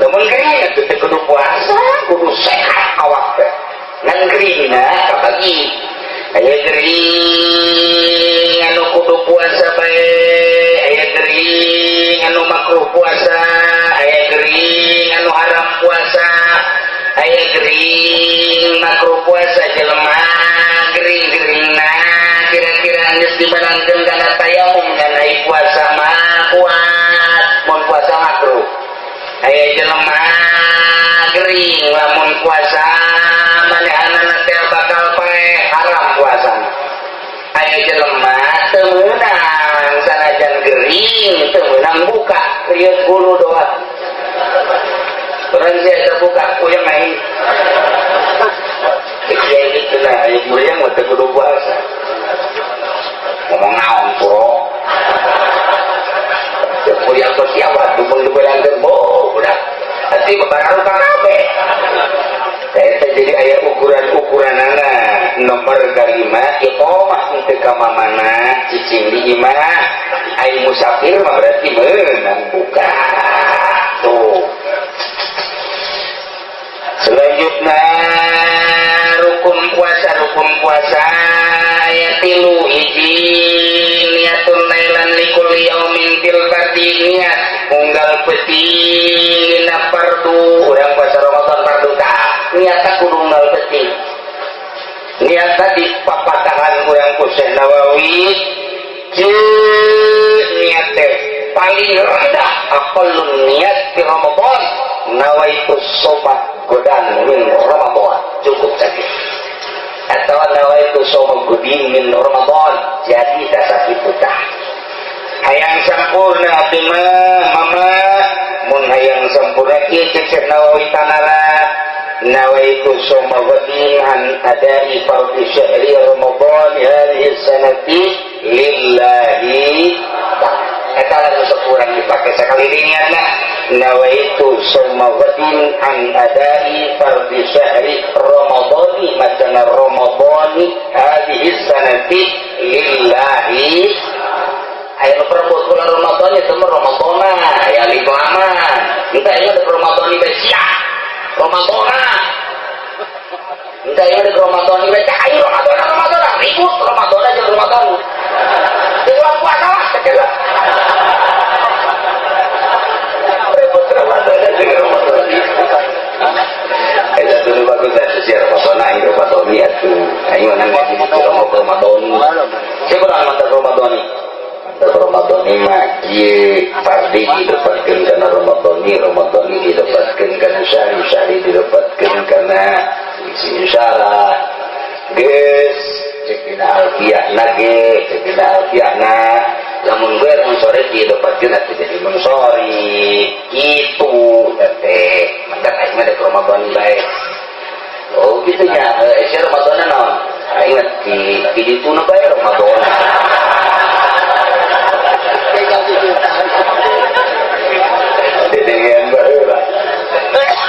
Lamun gering atuh teu kudu puasa, kudu sehat awak teh. Ngan geringna kabagi. Aya gering anu kudu puasa bae, aya gering anu makruh puasa, aya gering anu haram puasa, aya gering makruh puasa jelema gering-geringna kira-kira geus dimenangkeun kana tayamum kana puasa mah kuat mun puasa makruh. Aya jelema gering lamun puasa manehanana teh bakal paeh haram puasana. Aya jelema teu meunang sanajan gering teu meunang buka rieut bulu doang. Orang sih ada buka puyeng aing. Kiai gitu lah, aya puyeng mah teu kudu puasa. Ngomong naon puro. Teu puyeng teh siapa tuh mun dibayangkeun bo udah. Hati baru kabeh. Eta jadi aya ukuran-ukuranana. Nomor kelima iqamah teu ka mamana cicing di imah. Ai musafir mah berarti meunang buka. Tuh. Selanjutnya rukun puasa ayat tilu hiji niatun lailan likulli yaumin fil fardi niat unggal peuting dina fardu urang puasa Ramadan fardu tah niatna kudu unggal peuting niat tadi papatahan urang ku Syekh Nawawi jeung niat teh paling rendah aqallun niat fi Ramadan nawaitu shauma ghadan min Ramadan cukup saja atau nawaitu shauma ghadin min Ramadan jadi dasar itu tah hayang sampurna abdi mah mama mun hayang sampurna kieu cek Syekh Nawawi tanara nawaitu shauma ghadin an adai fardhi syahri Ramadan hadhihi sanati lillahi eta lagu sekurang dipakai sekali niatna nawaitu shauma ghadin an adai fardhi syahri Ramadhani macana Ramadhani hadhihi sanati lillahi aya nu perebut bulan Ramadan itu mah Ramadhana ya alif lama entah ieu ada Ramadhani bae sia Ramadhana entah ieu ada Ramadhani bae ayo Ramadhana Ramadhana ribut Ramadhana jeung Ramadan di bulan puasa lah kecil lah ribut Ramadan jeung Ramadan eta dulu bagus lah sia Ramadhana aing Ramadhani atuh aing mana ngaji di Ramadhani siapa orang mantan Ramadhani Ramadhani mah ieu fardi didapatkeun kana Ramadhani, Ramadhani didapatkeun kana syahri, syahri didapatkeun kana isi insyaallah. Geus cek dina alfiahna ge, cek dina alfiahna lamun gue munsori didapatkeun atuh jadi munsori. Kitu teh mangga aing mah dek Ramadhani bae. Oh gitu nya, sia Ramadhani naon? Aing mah di ditu na bae Ramadhani. Dedengean baheula.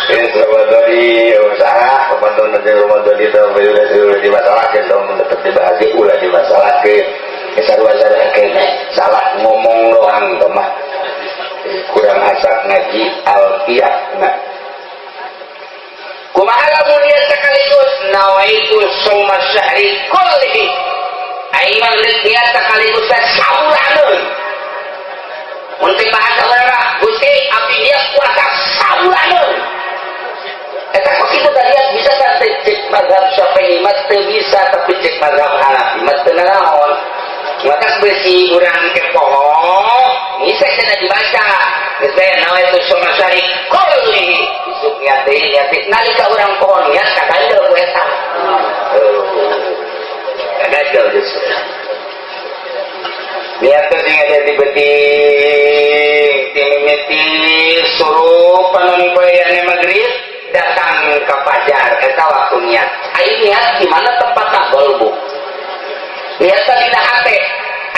Geus Ramadhani usaha Ramadan jeung Ramadan itu ulah dimasalahkeun dong tetep dibahas ulah dimasalahkeun. Geus sarua-sarua keneh salah ngomong doang teh mah. Kurang asak ngaji alfiah nah. Kumaha lamun niat sekaligus nawaitu shauma syahri kullihi. Aing mah niat sekaligus sabulaneun. Mun teh bahasa urang Gusti abdi niat puasa sabulaneun. Eta kok kitu tadi bisa kan cek mazhab Syafi'i mah teu bisa tapi cek mazhab Hanafi mah teu nanaon. Maka besi urang ke poho bisa cenah dibaca. Geus bae nawaitu shauma syahri kullihi. Isuk niat deui niat deui nalika urang poho niat kaganjel ku eta. Kaganjel geus. Niat teh sing ada di beuting timimiti suruh panon poeane magrib datang ke fajar eta waktu niat. Aya niat di mana tempatna qalbu. Niat teh dina hate.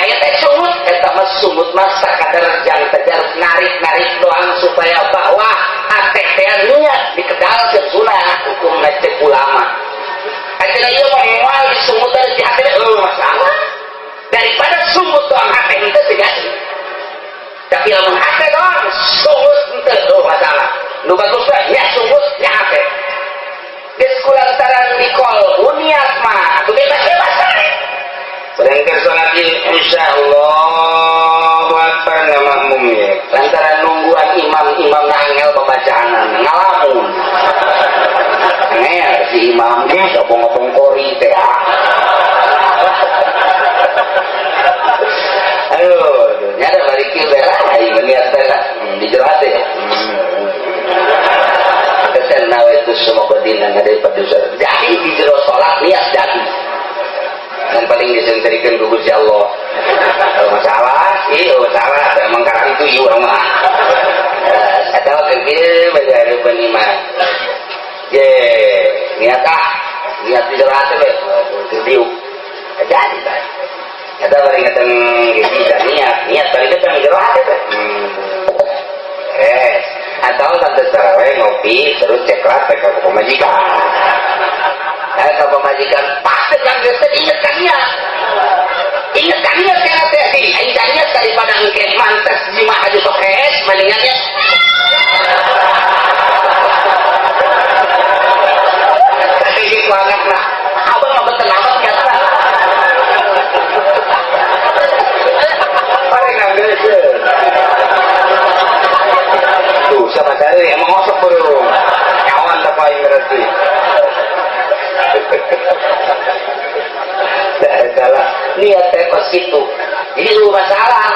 Aya teh sungut eta mah sungut mah sakadar jang tejar narik-narik doang supaya bahwa hate teh niat dikedalkeun sunah hukumna cek ulama. Aya ieu mah moal disungutan di hate eueuh masalah. Daripada sungut doang hate henteu teu jadi. Tapi lamun hate doang sungut henteu tuh masalah. Nu bagus mah nya sungut nya hate. Geus kulantaran di kolbu niat mah atuh bebas-bebas bae. Berangkat sholat insya Allahu Akbar ngamakmum ya. Lantaran nungguan imam-imam nangel pembacaan ngalamun. Angel si imam ge ngobong-ngobong kori teh. Aduh, nyada balik kieu belah aing niat teh lah di jero hate. Teh nawe Semoga dina daripada dosa. Jadi di jero salat niat jadi. Yang paling disenterikeun ku Gusti Allah. Kalau masalah, iya masalah, emang karang itu iya urang mah. Atau kieu bae harapan mah. Ye, niat ah, niat di jero hati we, diuk. Jadi bae. Eta bari ngeteng bisa niat, niat bari ngeteng jero hati teh. Beres. Atau tante taraweh ngopi terus ceklat ke pemajikan. Ke pemajikan pasti kan geus inget kan niat. Inget kan niat kana teh sih. Aing niat daripada engke mantes jima aja sok hees mendingan niat. Tapi di kuangat lah. Abang mah betul abang niat lah. Paling ngambil tuh sama saya emang ngosok bro. Kawan tak paling berarti. Salah niat teh kos kitu. Jadi lu masalah.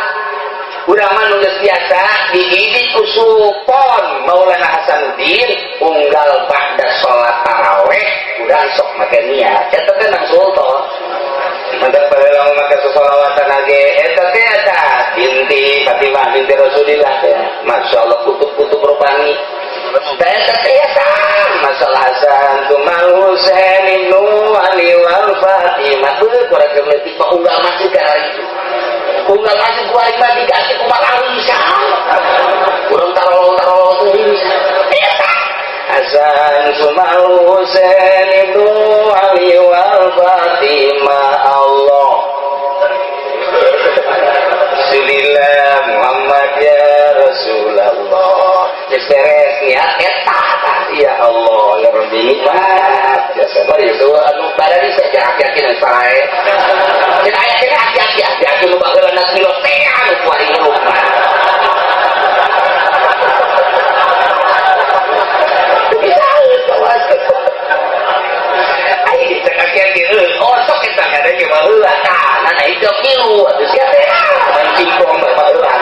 Urang mah nu geus biasa dididik ku Sultan Maulana Hasanuddin unggal ba'da salat tarawih urang sok make niat. Eta teh nang Sultan. Mantap baheula mah make sosolawatan age eta teh eta binti Fatimah binti Rasulillah teh. Masyaallah kutub-kutub rupani. Eta teh eta masalah Hasan tumal Husain ibnu Ali wal Fatimah beuh kurang leutik mah unggal masjid ka itu. Unggal masjid ku aing mah dikasih ku malawi. Urang tarolol-tarolol teuing. Eta Hasan tumal Husain ibnu Ali wal Fatimah Allah. Rasulillah Muhammad ya Rasulullah. Geus beres niat eta ya Allah ya Rabbi nikmat ya sabar itu anu badani saja hati-hati dan sae. Cenah aya cenah hati-hati hati-hati nu baheula kilo teh anu kuari hirup mah. Bisa kawas. Ai cek hati-hati oh sok eta kada ge baheula tah nah itu kilu atuh sia teh mancingkong baheula.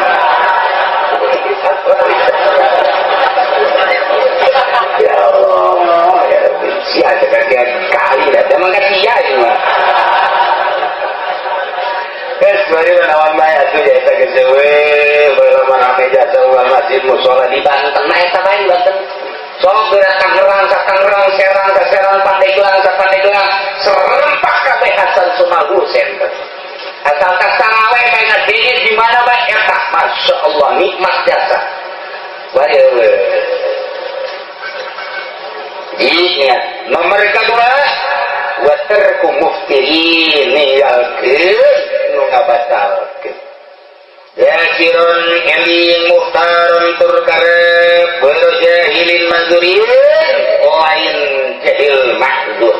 Ya Allah, ya Rabbi, sia cekak kali dah, emang kasih ya ini mah. Guys, bari menawan bae atuh jasa geus we, baheula rame jasa ulah masjid musala di Banten, nah eta bae di Banten. Sok geura Tangerang ka Tangerang, Serang ka Serang, Pandeglang ka Pandeglang, serempak kabeh Hasan Sumal Husen. Asal tas taraweh bae ngadenge di mana bae eta, Masya Allah nikmat jasa. Bari eueuh. Ingat, nomor kedua waterku muftirin ninggalkeun nu ngabatalkeun. Zakirun eling muhtarun tur karep boro jahilin mazurin lain jahil mahzur.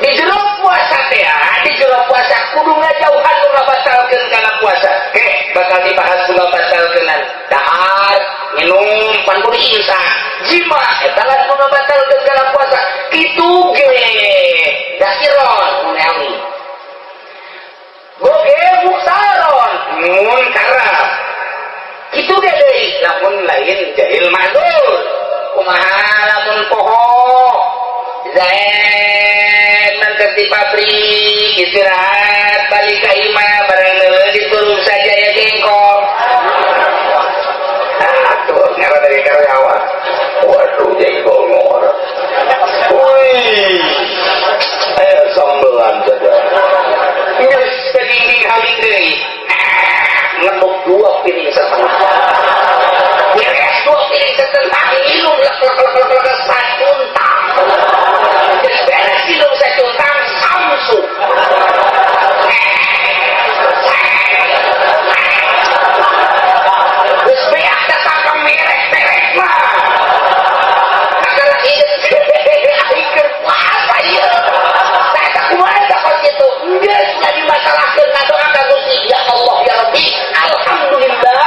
Di jero puasa teh, di jero puasa kudu ngajauhan nu ngabatalkeun kana puasa. Ke bakal dibahas nu ngabatalkeunan. Dahar, minum, pan kudu imsak. Jima eta lah nu ngabatalkeun kana puasa. Kitu ge zakiron mun eling. Goge muhtaron mun karab. Kitu ge deui lamun lain jahil mahzur. Kumaha lamun poho Zain mantes di pabrik istirahat balik ke imah bareng neuleun diturun saja ya jengkol. Aduh, ngara dari karyawan. Waduh, jengkol ngora. Wih, ayo sambelan saja. Nges ke dinding haling deui. Ngebok 2 piring setengah. Beres 2 piring setengah minum lek lek lek lek lek sacuntang. Beres minum sacuntang samsu. Geus beak datang ka merek-merek mah. Akal ieu aing keur puasa ieu. Tah eta kumaha tah kos kitu? Geus ulah dimasalahkeun ngadoa ka Gusti ya Allah ya Rabbi. Alhamdulillah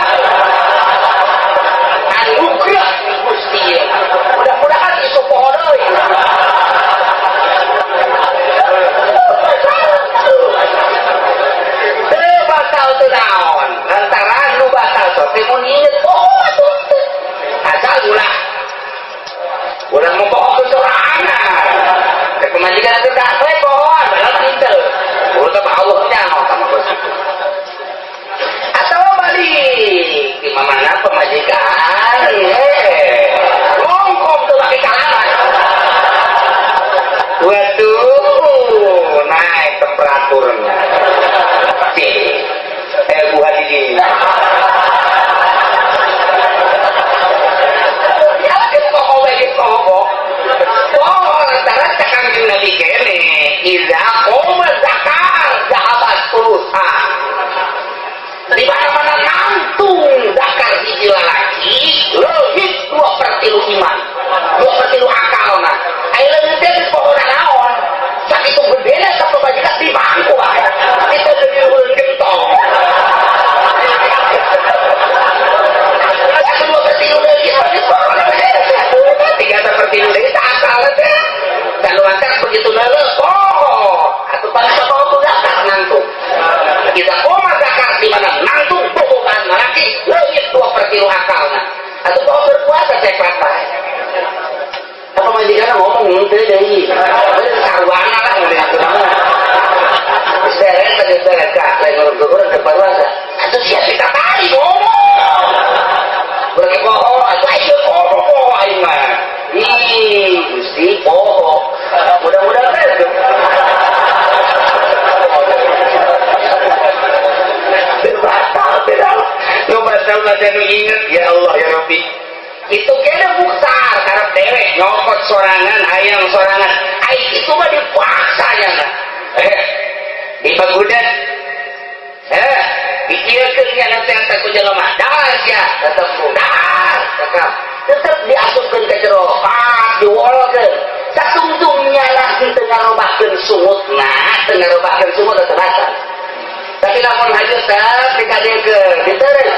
Sudah we pohon dalam henteu. Urut mah Allah nyaho sama bos. Atau balik di mana pemajikan ngongkong tuh pakai kalaman. Waduh, naik temperaturnya. Bu Hadidi. Ya pokok. Oh, lantaran cakang jeung Nabi kene, iza qoma zakar zahabat pulusa. Di mana-mana nangtung zakar hiji lalaki, leuwih 2/3 iman, 2/3 akalna. Aya leuwih teh pokona naon? Sakitu gedena ka pamajikan di bangku wae. Itu jadi ulun gentong. 2/3 leuwih 3/3 leuwih akal teh. Dan lantas begitu leuleuh, oh, atuh pada sabab zakar nangtung. Kita koma zakar di mana nangtung bobogan lalaki leuwih 2/3 akalna. Atuh kalau berpuasa ceklat bae. Apa majikan ngomong henteu deui. Bener sarwana lah ngeureun itu mah. Geus beres geus beres ka lain urang ke puasa. Atuh sia kita tadi ngomong. Berarti poho atuh aing poho poho aing mah. Ih, Gusti poho. Mudah-mudahan beres. Batal tidak. Nu batal mah nu inget ya Allah ya Rabbi. Itu kena buktar karep dewek nyokot sorangan hayang sorangan. Ai itu mah dipaksa nya mah. Di bagudan. Dikieukeun nya nanti eta ku jelema. Dahar sia, tetep dahar, tetep. Tetep diasupkeun ka jero, pak diwolkeun. Satungtungnya lah teu ngarobahkeun sungutna, teu ngarobahkeun sungut teu batal. Tapi lamun hajut teh dikadekeun, ditereus.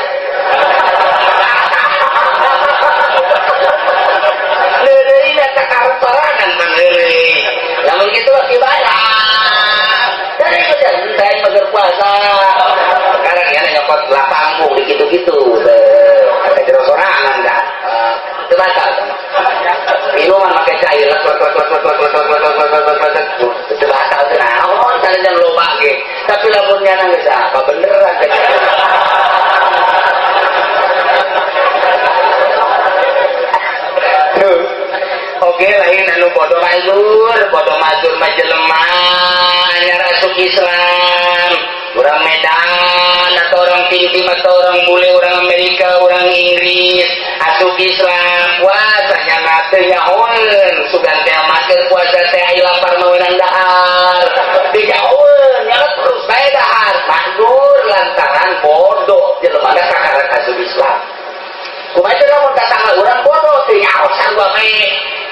Leureui eta kartorangan mah heureuy. Lamun kitu mah dibayar. Dari bener henteu mager puasa. Sekarang ya nyokot lapangmu di kitu-kitu. Ada jero sorangan dah. Teu batal. Minuman make cair lek lek lek lek lek lek lek lek lek lek lek lek. Teu batal teh naon sanajan loba ge. Tapi lamun nyana geus apa beneran teh. Oke lain anu bodoh mazur mah jelema anyar asup Islam, urang Medan atau orang Filipina atau orang bule, orang Amerika, orang Inggris asup Islam puasanya teu nyahoeun sugan teh make puasa teh aya lapar meunang dahar dijahoeun nya terus bae dahar mazur lantaran bodoh jelema kakarak asup Islam. Kumaha lamun tatangga urang bodoh teu nyaho sarua bae.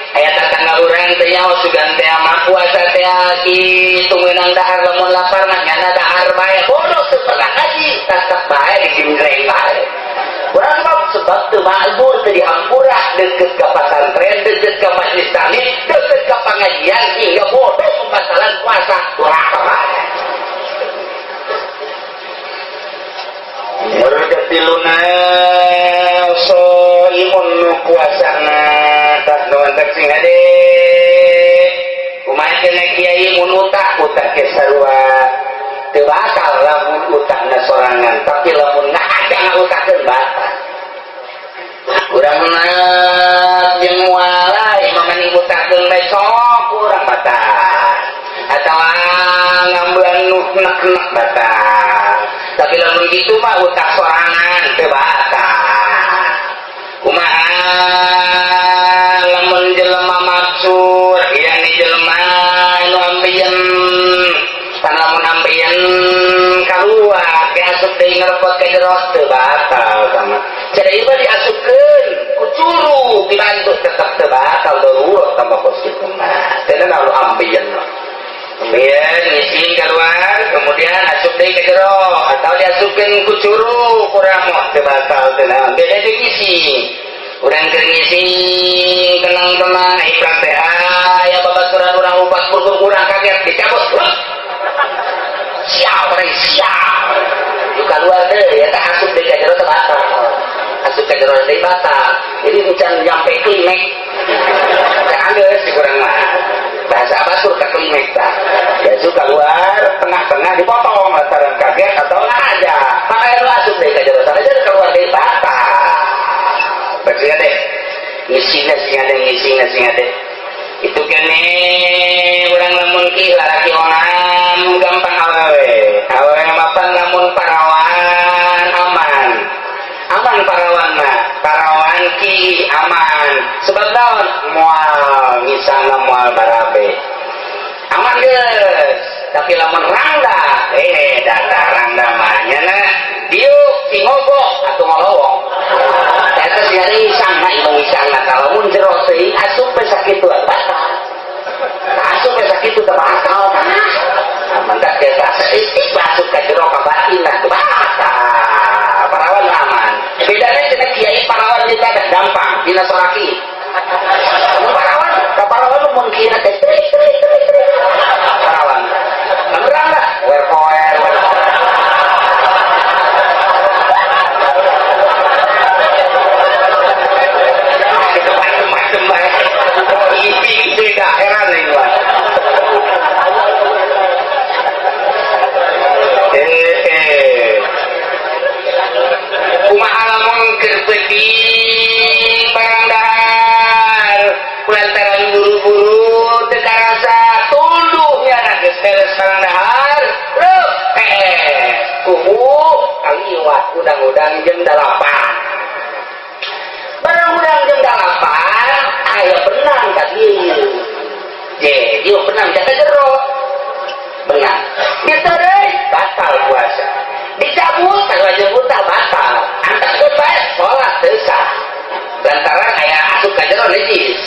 Aya tatangga urang teu nyaho sugan teh mah puasa teh kitu meunang dahar lamun lapar mah nyana dahar bae bodoh teu pernah ngaji tetep bae digindreng bae. Urang sebab teu ma'dzur teu dihampura deukeut ka pasantren deukeut ka majelis taklim deukeut ka pangajian hingga bodoh pembatalan puasa durhaka bae. Murdatiluna soimun nu puasana tah nu antek sing hade kumaha cenah kiai mun utah utah ke sarua teu batal lamun utahna sorangan tapi lamun ngahaja ngautahkeun batal. Urang mah jeung moal imam ngutahkeun bae sok urang batal atawa ngambean nu nek-nek batal. Tapi lamun kitu mah utah sorangan teu batal. Kumaha lamun jelema maksur yani jelema nu ambeien pan lamun ambeien kaluar ke asup deui ngerepot ka jero teu batal sama. Cenah ieu mah diasupkeun ku curug dibantu tetep teu batal darurat tambah kos kitu mah. Teu naon ambeien mah. Kemudian ngising keluar, kemudian asup deui ka jero atau diasupkeun ku curug urang mah teu batal teu naon. Beda jeung ngising. Urang keur ngising tenang-tenang iprak teh aya babaturan urang ubat burung urang kaget dicabut. Siap urang siap. Nu kaluar deui eta asup deui ka jero teu batal. Asup ka jero deui batal. Jadi encan nyampe klinik. Teh anggeus si urang mah. Bahasa batur ka klinik tah. Diasup keluar tengah-tengah dipotong lantaran kaget atau ngaja. Maka nu asup deui ka jero sanajan keluar deui batal. Percaya deh. Ngisina sing ada, ngisina sing ada. Itu kene urang lamun ki lalaki onam gampang awewe. Awewe mapan lamun parawan aman. Aman parawan mah, parawan ki aman. Sebab naon? Moal ngisana moal barabe. Aman geus. Tapi lamun rangda, data rangda mah nyana diuk cingobok atau ngolowong. Eta sih ngisangna ieu ngisangna kalau mun jero teuing asup we sakitu batal. Asup we sakitu teh batal tah. Mantap biasa saeutik asup ka jero ka batinna teh batal. Parawan aman. Bedanya cenah kiai parawan jeung kada gampang dina soraki. Mun parawan, ka parawan mun kieu teh trik trik trik trik. Parawan. Lamun rangda wer poer wer. Macem-macem bae. Ini beda heran ini mah. Kumaha lamun keur peuting barang dahar lantaran buru-buru teu karasa tunduh nyana geus beres barang dahar leuh kubu kaliwat udang-udang jeung dalapan. Barang udang jeung dalapan aya benang ka dieu. Je, ieu benang ka jero. Benang. Diteureuy batal puasa. Dicabut sarua buta batal. Antaskeun bae salat teu sah. Lantaran aya asup ka jero najis.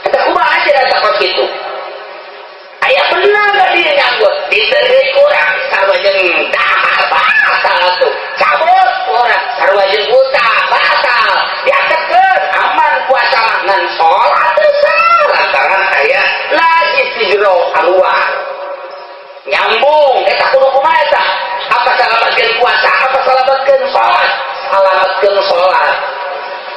Eta kumaha cenah takot kitu? Aya benang ka dieu nyanggut, diteureuy kurang sarua jeung dahar batal atuh. Cabut kurang sarua jeung buta batal. Diangketkeun aman puasa mah ngan salat teu sah lantaran aya najis di jero keluar. Nyambung eta kudu kumaha eta? Apa salamatkeun puasa, apa salamatkeun salat? Salamatkeun salat.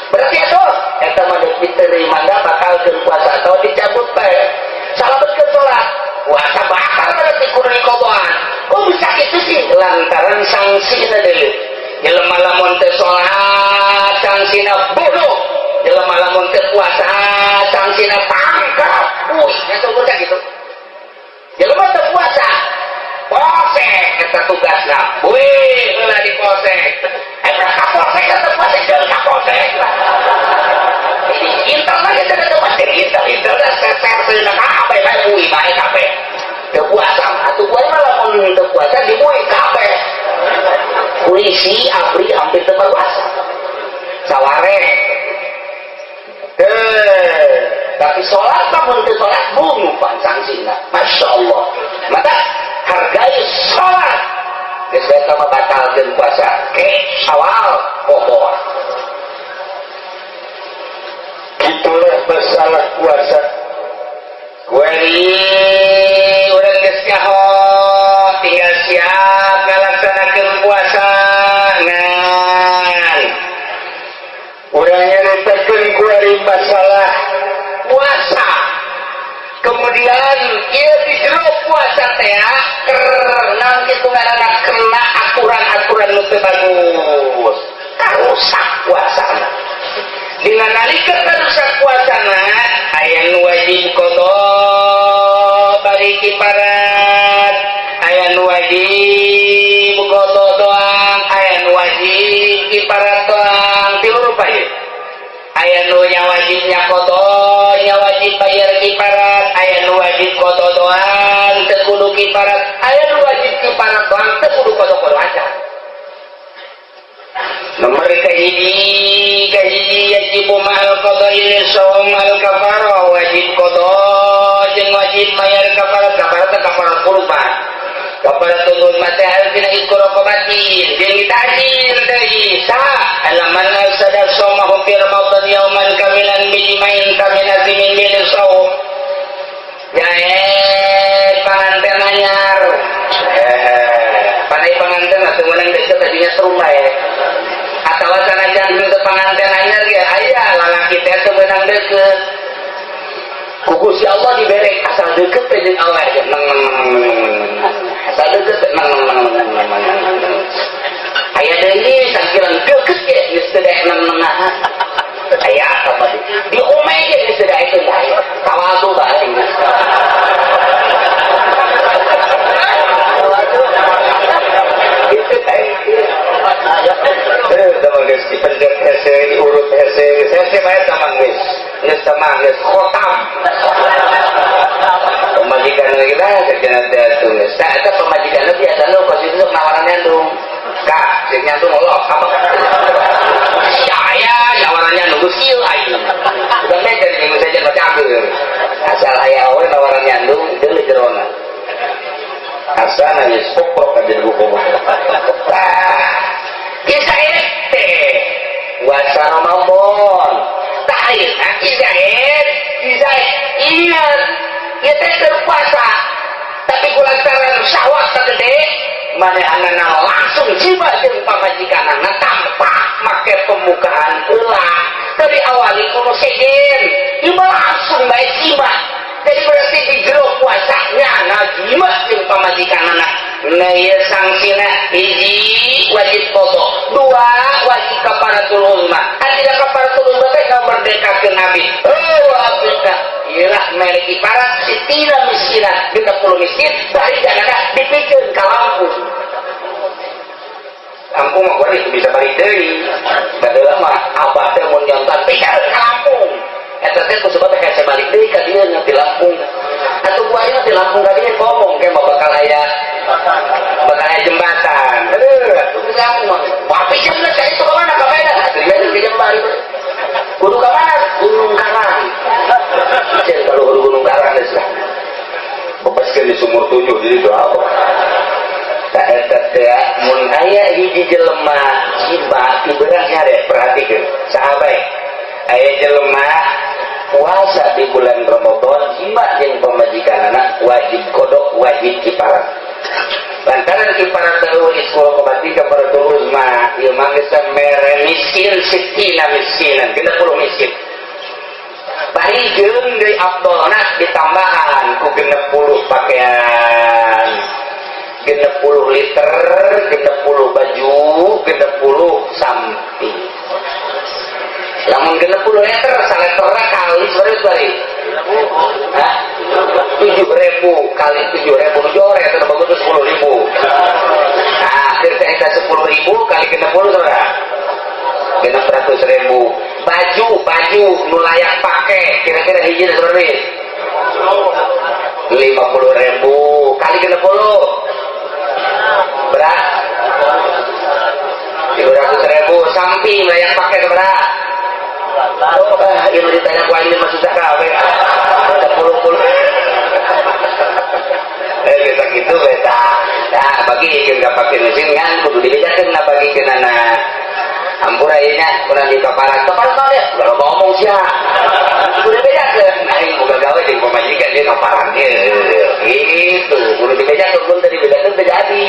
Berarti eta eta mah diteureuy mangga batalkeun puasa atau dicabut bae. Salamatkeun salat, puasa batal berarti kudu dikodoan. Kok bisa kitu sih? Lantaran sangsina deui. Jelema lamun teu salat sangsina bunuh. Jelema lamun teu puasa sangsina tangkap. Wih, nya sebutna kitu. Jelema teu puasa polsek eta tugasna. Wih, heula di polsek. Eta ka polsek eta puasa jeung ka polsek. Jadi intel lagi teh teu pasti intel intel da seser seuna kabeh bae bui bae kabeh. Teu puasa atuh gua mah lamun teu puasa dibui kabeh. Polisi abri hampir teu puasa. Saware. Tapi sholat mah mun teu sholat bunuh pan sangsina. Masya Allah. Maka hargai sholat. Geus eta mah batalkeun puasa ke awal kotor. Itulah masalah puasa. Kuari urang geus nyaho tinggal siap ngalaksanakeun puasa ngan urang nyaritakeun kuari masalah puasa. Kemudian ieu di jero puasa teh keur naon kitu ngaranna kena aturan-aturan nu teu bagus. Karusak puasana. Dina nalika karusak puasana aya nu wajib qada bari kiparat, aya nu wajib qada doang, aya nu wajib kiparat doang. Tilu rupa ieu. Aya nu nya wajibnya qada, nya wajib bayar kiparat, aya nu wajib qada doang teu kudu kiparat, aya nu wajib kiparat doang teu kudu qada-qada aja. Nomor kahiji kahiji wajib ma'al qada'i shaum al kafara, wajib qada jeung wajib bayar kafarat. Kafarat teh kafarat kurban. Kafarat tunggu mate harfina ikra qabatin jeung ditajir deui sa alaman asada shaumahu fi ramadan yauman kamilan bijimain kaminazimin bil shaum. Jae panganten anyar. Panai panganten atuh meunang deket tadinya seru bae. Atawa sanajan henteu panganten anyar ge aya lalaki teh teu meunang deket. Ku Gusti Allah dibere asal deket teh jeung Allah aja neng neng neng, asal deket teh neng neng neng neng neng neng. Aya deui sakiran deket ge geus teu daek neng neng, aya apa di omeh ge geus teu daekeun, bae tawadu bae. Itu teman geus dipencet hese, diurut hese, geus hese bae teman, geus geus teman geus khotam pemajikan kita kerjaan teh atuh geus. Tah eta pemajikan biasana kos itu sok nawaran nyandung, kak cek nyandung Allah apa saya nawaran nyandung geus kieu aing udah meter jeung saja mah cager asal aya we nawaran nyandung deuleu jerona asana geus poprok aja di buku mah. Tah kisah teh puasa Ramadan, tah ayeuna kisah kisah ingat ieu teh keur puasa tapi kulantaran syahwat gede manehanana langsung jima jeung pamajikanana tanpa make pembukaan heula, teu diawali ku nu sejen, ieu mah langsung bae jima. Jadi berarti di jero puasanya ngajima jeung pamajikanana. Nah ieu sangsina hiji wajib qada, dua wajib kafaratul uzma. Artinya kafaratul uzma teh ngamerdekakeun nabi. Oh Afrika ieu lah mere kiparat sitina miskina, 60 miskin, bari janana dipikeun ka Lampung. Lampung mah gua bisa balik deui. Baheula mah abah teh mun nyontan pikeun ka Lampung. Eta teh ku sebab teh hese balik deui ka dieu nya di Lampung. Atuh gua nya di Lampung ka dieu ngomong ke mah bakal aya jembatan. Aduh, di Lampung mah. Wah, pikeun ka itu ka mana ka Medan? Atuh di Jember. Kudu ka mana? Gunung Karang. Cen kalau Gunung Karang geus lah. Bebaskeun di sumur tujuh jadi doa apa? Tah eta teh mun aya hiji jelema jima iberang nyare, perhatikeun. Saha bae? Aya jelema puasa di bulan Ramadan jima jeung pamajikanana wajib qada, wajib kiparat. Lantaran kiparat teu iskul kobati kafaratul uzma, ieu mah geus mere miskin sitina miskinan, 60 miskin. Bari jeung deui afdolna ditambahan ku 60 pakaian, 60 liter, 60 baju, 60 sampi. Lamun 60 liter, saleterna kali berapa bari? Hah? 7.000 kali 7.000 nu jore eta bagus tuh 10.000. Nah, kita eta 10.000 kali 60 saudara. 600.000. Baju, baju nu layak pakai kira-kira hiji seberapa? 50.000 kali 60 berat 300.000. Sampi layak pakai seberapa? Oh, ah, ini ditanya ku aing mah susah kabeh. Ada puluh-puluh. Eh, bisa gitu beta. Nah, bagi jeung pakai mesin kan kudu dibejakeun na bagikeun anak. Ampura ieu nya kurang di kaparan. Kaparan mah ya, udah loba omong sia. Kudu dibejakeun. Aing boga gawe jeung pamajikan dia kaparan ieu. Gitu, kudu dibejakeun, mun teu dibejakeun teu jadi.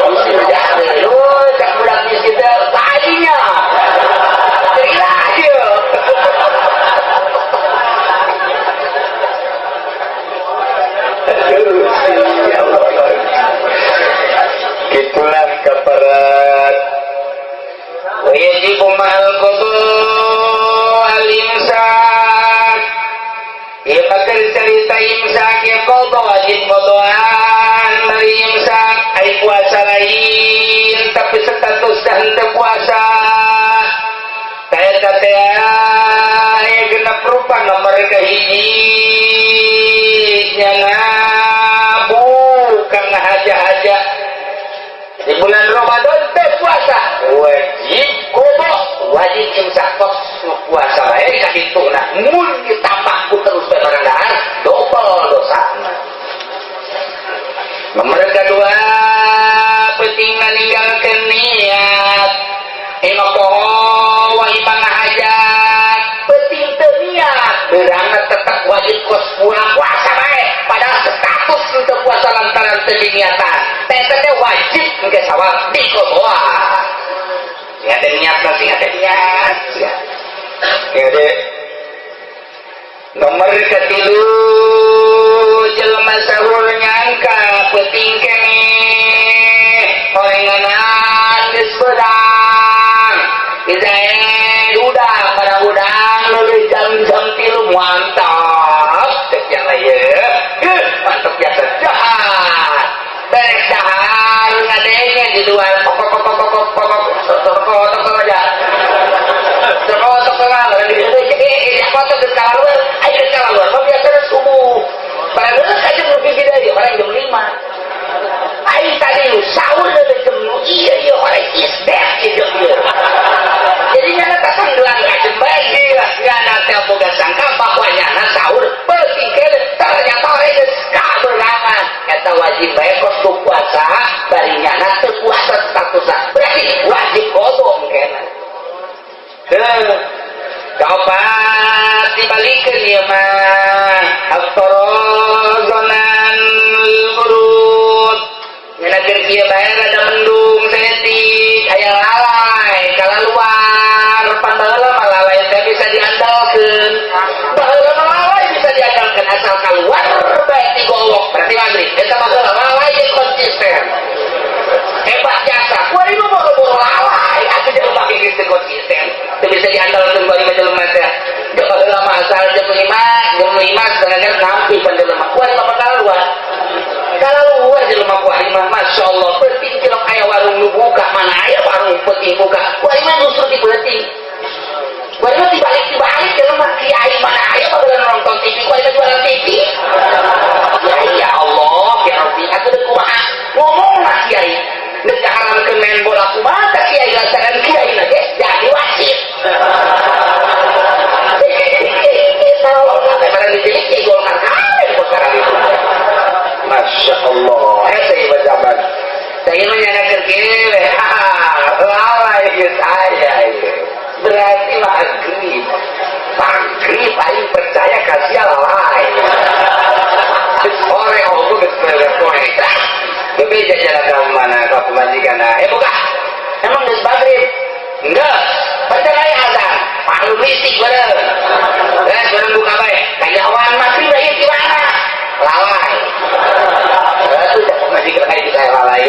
Mesti dibejakeun. Oh, cak budak miskin teh tadinya. Gila ieu. Aduh, ya Allah. Itulah kafarat. Wa yajibu ma'al qada al-imsak. Ieu bakal cerita imsak ya qada wajib qadaan bari imsak ai puasa lain tapi status dah henteu puasa. Kaya teh aya genep rupa. Nomor kahiji nyana bukan ngahaja-haja di bulan Ramadan teh puasa wajib qada, wajib imsak. Tos puasa bae ka kitu, nah mun ditambah ku terus bae barang dahar dobel dosana. Nomor kedua penting ninggalkeun niat. Ima poho wa ima ngahajat penting teu niat beurangna tetep wajib kos puasa bae, padahal status teu puasa lantaran teu diniatan teh teh wajib engke sawab di qada. Sing ada niat mah, sing ada niat ya. Ya deh. Nomor ketilu, jelema sahur nyangka peuting keneh, horenganan geus beurang. Bisa udah pada udang leuleus jam-jam 3, mantap cek yang ieu. Mantap biasa dahar. Beres dahar ngadenge di luar kok kok kok kok kok kok kok kok kok aja. Kok kok kok foto geus kalaluar, aya geus kalaluar mah biasana subuh. Barang geus aja nu hiji deui, barang jam 5. Ai tadi nu sahur deui jam nu ieu ieu horeng isdet ieu jam ieu. Jadi nyana tatanggelan aja bae nyana teh boga sangka bahwa nyana sahur peuting keneh, ternyata horeng geus kaberangan. Eta wajib bae kos puasa, bari nyana teu puasa statusna. Berarti wajib qadha kena. Heuh. Kaopat dibalikeun ieu mah aftarozonan urut. Nyana keur kieu bae rada mendung saeutik, aya lalai kalaluar. Pan baheula mah lalai teh bisa diandalkeun. Baheula mah lalai bisa diandalkeun asal keluar bae ti gowok berarti maghrib. Eta baheula lalai jeung konsisten. Hebat jasa. Kuari mah boro-boro lalai atuh jelema geus teu konsisten. Teu bisa diandalkeun kuari mah jelema teh. Jeung baheula mah asal jam 5, jam 5 setengah jam nampi pan jelema. Kuari mah keluar. Kalaluar jelema kuari mah Masya Allah, peuting cilok aya warung nu buka, mana aya warung peuting buka. Kuari mah justru di peuting. Kuari mah dibalik-dibalik jelema kiai mana aya baheula nonton TV, kuari mah jualan TV. Ya, ya Allah, ya Rabbi, atuh deuk kumaha ngomong lah kiai. Deuk haramkeun main bola kumaha tah kiai lantaran kiai na ge jadi wasit. Barang dipilih kiai Golkar kabeh perkara itu. Masya Allah, eta ieu zaman. Saya mah nyana keur kieu we. Lalai geus aya ieu. Berarti maghrib. Maghrib aing percaya ka sia lalai. Geus sore oh geus poe. Bebeja jalan ka mana ka pamajikan. Eh buka. Emang geus maghrib? Enggak. Baca aya azan. Palu misik beureum. Eh, beureum buka bae. Kanyawan maghrib ieu di mana? Lalai. Atuh dah pamajikan aing saya lalai.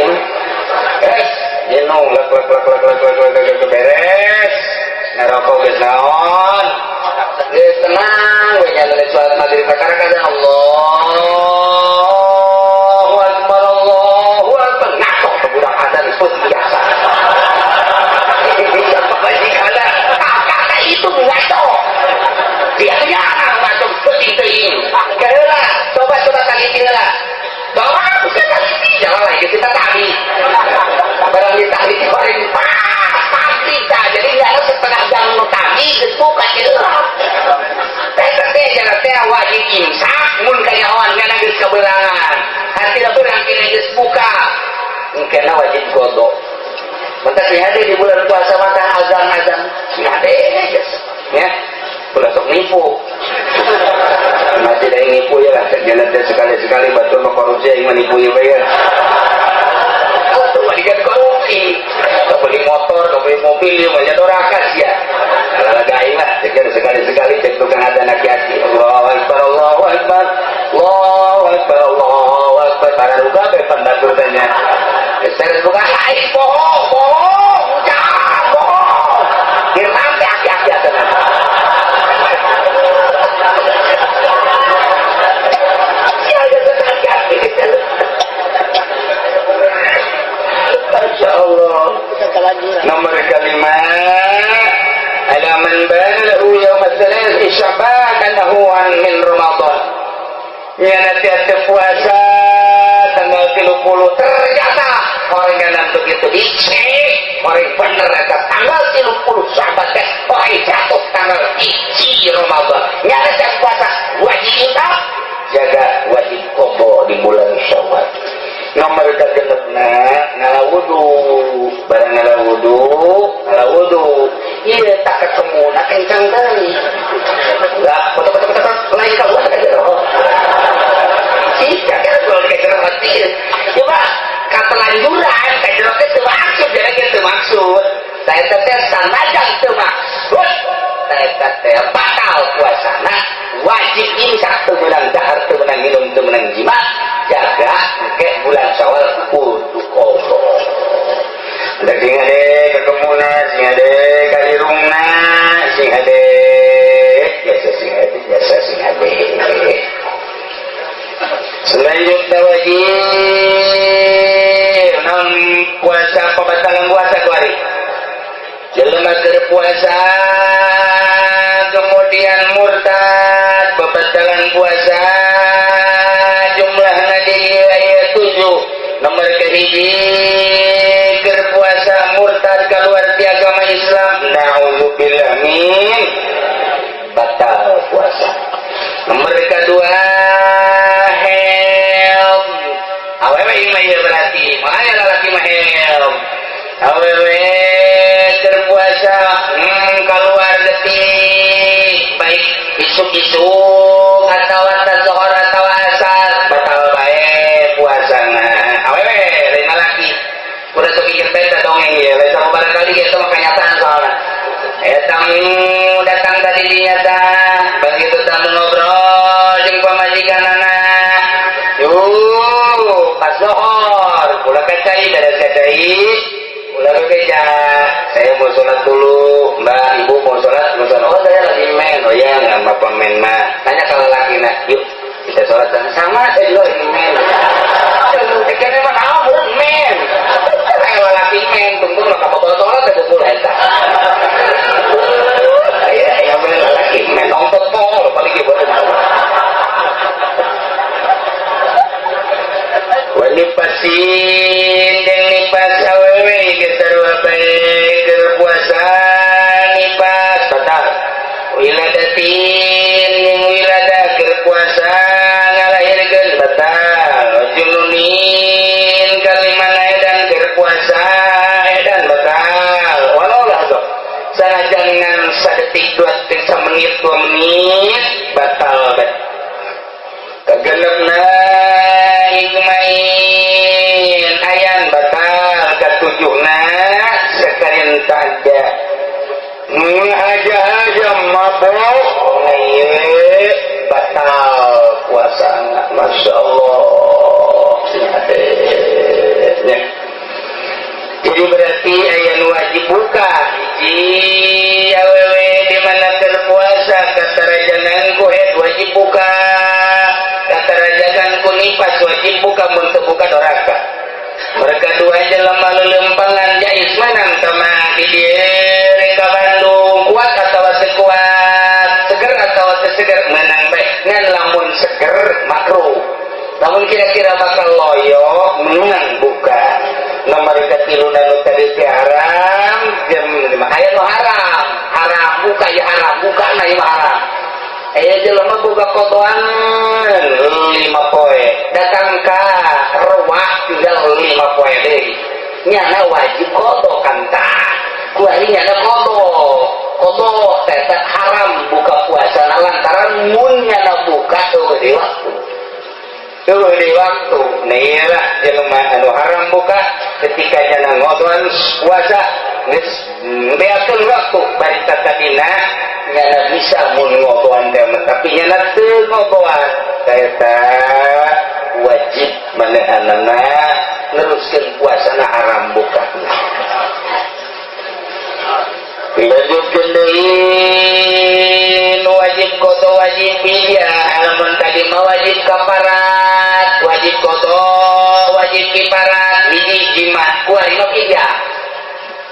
Beres, jenuh lek lek lek lek lek lek lek lek beres. Ngarokok geus naon? Geus tenang we nyana salat maghrib perkara kada Allahu akbar Allahu akbar. Ngatok ke budak azan seperti biasa. Pamajikan kata itu ngaco. Dia nyana ngaco penting teuing. Keheula, coba-coba taliti heula. Bawa aku sih taliti, jangan lagi kita tali. Barang ditali paling pas pasti ta. Jadi nggak ada setengah jam nu tadi geus buka heula. Teh teh jangan teh wajib imsak mun kanyahoan ngana geus kaberangan. Hasilna beurang kene geus buka. Engkena wajib qadha. Maka sih di bulan puasa maka azan-azan hade geus. Ya. Ulah sok nipu. Masih ada yang nipu ya lah. Jangan sekali-sekali batur mah korupsi yang menipu ya ya. Kalau tuh mah korupsi. Kau beli motor, kau beli mobil, ya banyak dorakas ya. Kalau aing lah, jangan sekali-sekali cek tukang ada hati-hati. Allahu Akbar, Allahu Akbar, Allahu Akbar, Allahu Akbar. Para ruga bepan batur tanya. Geser buka aing bohong, bohong, jangan bohong. Dirham teh aki-aki atuh. Masya Allah. Nomor kelima, ala man bana lahu yaum ats-tsalats Sya'ban annahu an min Ramadan. Ya nanti puasa tanggal 30 ternyata orang kanan begitu dicek orang bener eta tanggal 30 Sya'ban teh orang jatuh tanggal 1 Ramadan. Ya nanti puasa wajib kita jaga wajib qadha di bulan Syawal. Nomor kagenepna ngala wudu, barang ngala wudu, ngala wudu. Ieu tak ketemu na kencang deui. Lah, betul-betul lain keluar ka jero. Sia kan keluar ka jero hati. Coba katelanjuran ka jero teh teu maksud, jadi teu maksud. Saya teh sanajan teu maksud. Eta teh batal puasana, wajib imsak, teu meunang dahar, teu meunang minum, teu meunang jima, jaga ke bulan Syawal kudu qadha. Da sing hade kakemuna, sing hade ka irungna, sing hade biasa, sing hade biasa, sing hade. Selanjutnya wajib non puasa, pembatalan puasa kuari. Jelema keur puasa kemudian murtad, pembatalan puasa jumlahna di aya 7. Nomor kahiji, keur puasa murtad keluar ti agama Islam, naudzubillah min, batal puasa. Nomor kedua, haid awewe mah ieu, berarti mah aya lalaki mah haid. Awewe keur puasa keluar getih, baik isuk-isuk atau tazohor atau asar, batal bae puasana awewe, lain lalaki. Udah sok pikir teh dongeng ieu, lain sama barangkali eta mah kenyataan soalna. Tamu datang tadi dinya tah, begitu tamu ngobrol jeung pamajikanana, yuk pas zohor ulah kacai, beres kacai ulah bebeja, "Saya mau sholat dulu, mbak, ibu mau sholat, mau sholat." "Oh, saya lagi men." "Oh ya, nggak apa-apa men mah." Tanya kalau laki nah, "Yuk kita sholat sama, saya juga lagi men." Kayaknya mah kamu men, saya laki men, tunggu lah kamu sholat saya pukul eta. Ya, ya bener, laki men nonton tol paling gitu. Wanifasin jeung nipas awewe geus sarua bae, keur puasa nipas batal. Wiladatin jeung wiladah, keur puasa ngalahirkeun batal. Jununin kalimana edan, keur puasa edan batal. Walau lah sok sanajan ngan sadetik, 2 detik, samenit, 2 menit, batal bae. Kagenepna, igmain ayan batal. Katujuhna, sekarin tak ada aja-aja mabok, ieu batal puasa. Masya Allah. Nya. Jadi berarti aya nu wajib buka hiji, awewe di mana keur puasa katarajanan ku haid wajib buka, katarajanan ku nipas wajib buka, mun teu buka doraka. Mereka dua jelema lelempangan jais menang sama di dieu rek ka Bandung, kuat atau teu kuat, seger atau teu seger, menang bae. Ngan lamun seger makruh, lamun kira-kira bakal loyo menang buka. Nomor katilu, nu tadi teh haram jam 5, aya nu haram, haram buka ya, haram buka na ieu mah haram. Aya jelema boga kotoan 5 poe, datang ka rewah tinggal 5 poe deui, nyana wajib qadha kan tah. Kuari nyana qadha, qadha tetep haram buka puasa lantaran mun nyana buka euweuh di waktu, euweuh di waktu. Nah, iyalah jelema anu haram buka ketika nyana ngodon puasa geus beakeun waktu bari tadina nyana bisa mun ngodon teh, tapi nyana teu ngodon, eta wajib manehanana neruskeun puasana, haram bukana. Lanjutkeun deui nu wajib qadha, wajib fidyah. Lamun tadi mah wajib kaparat, wajib qadha, wajib kiparat, hiji jima, kuari mah fidyah.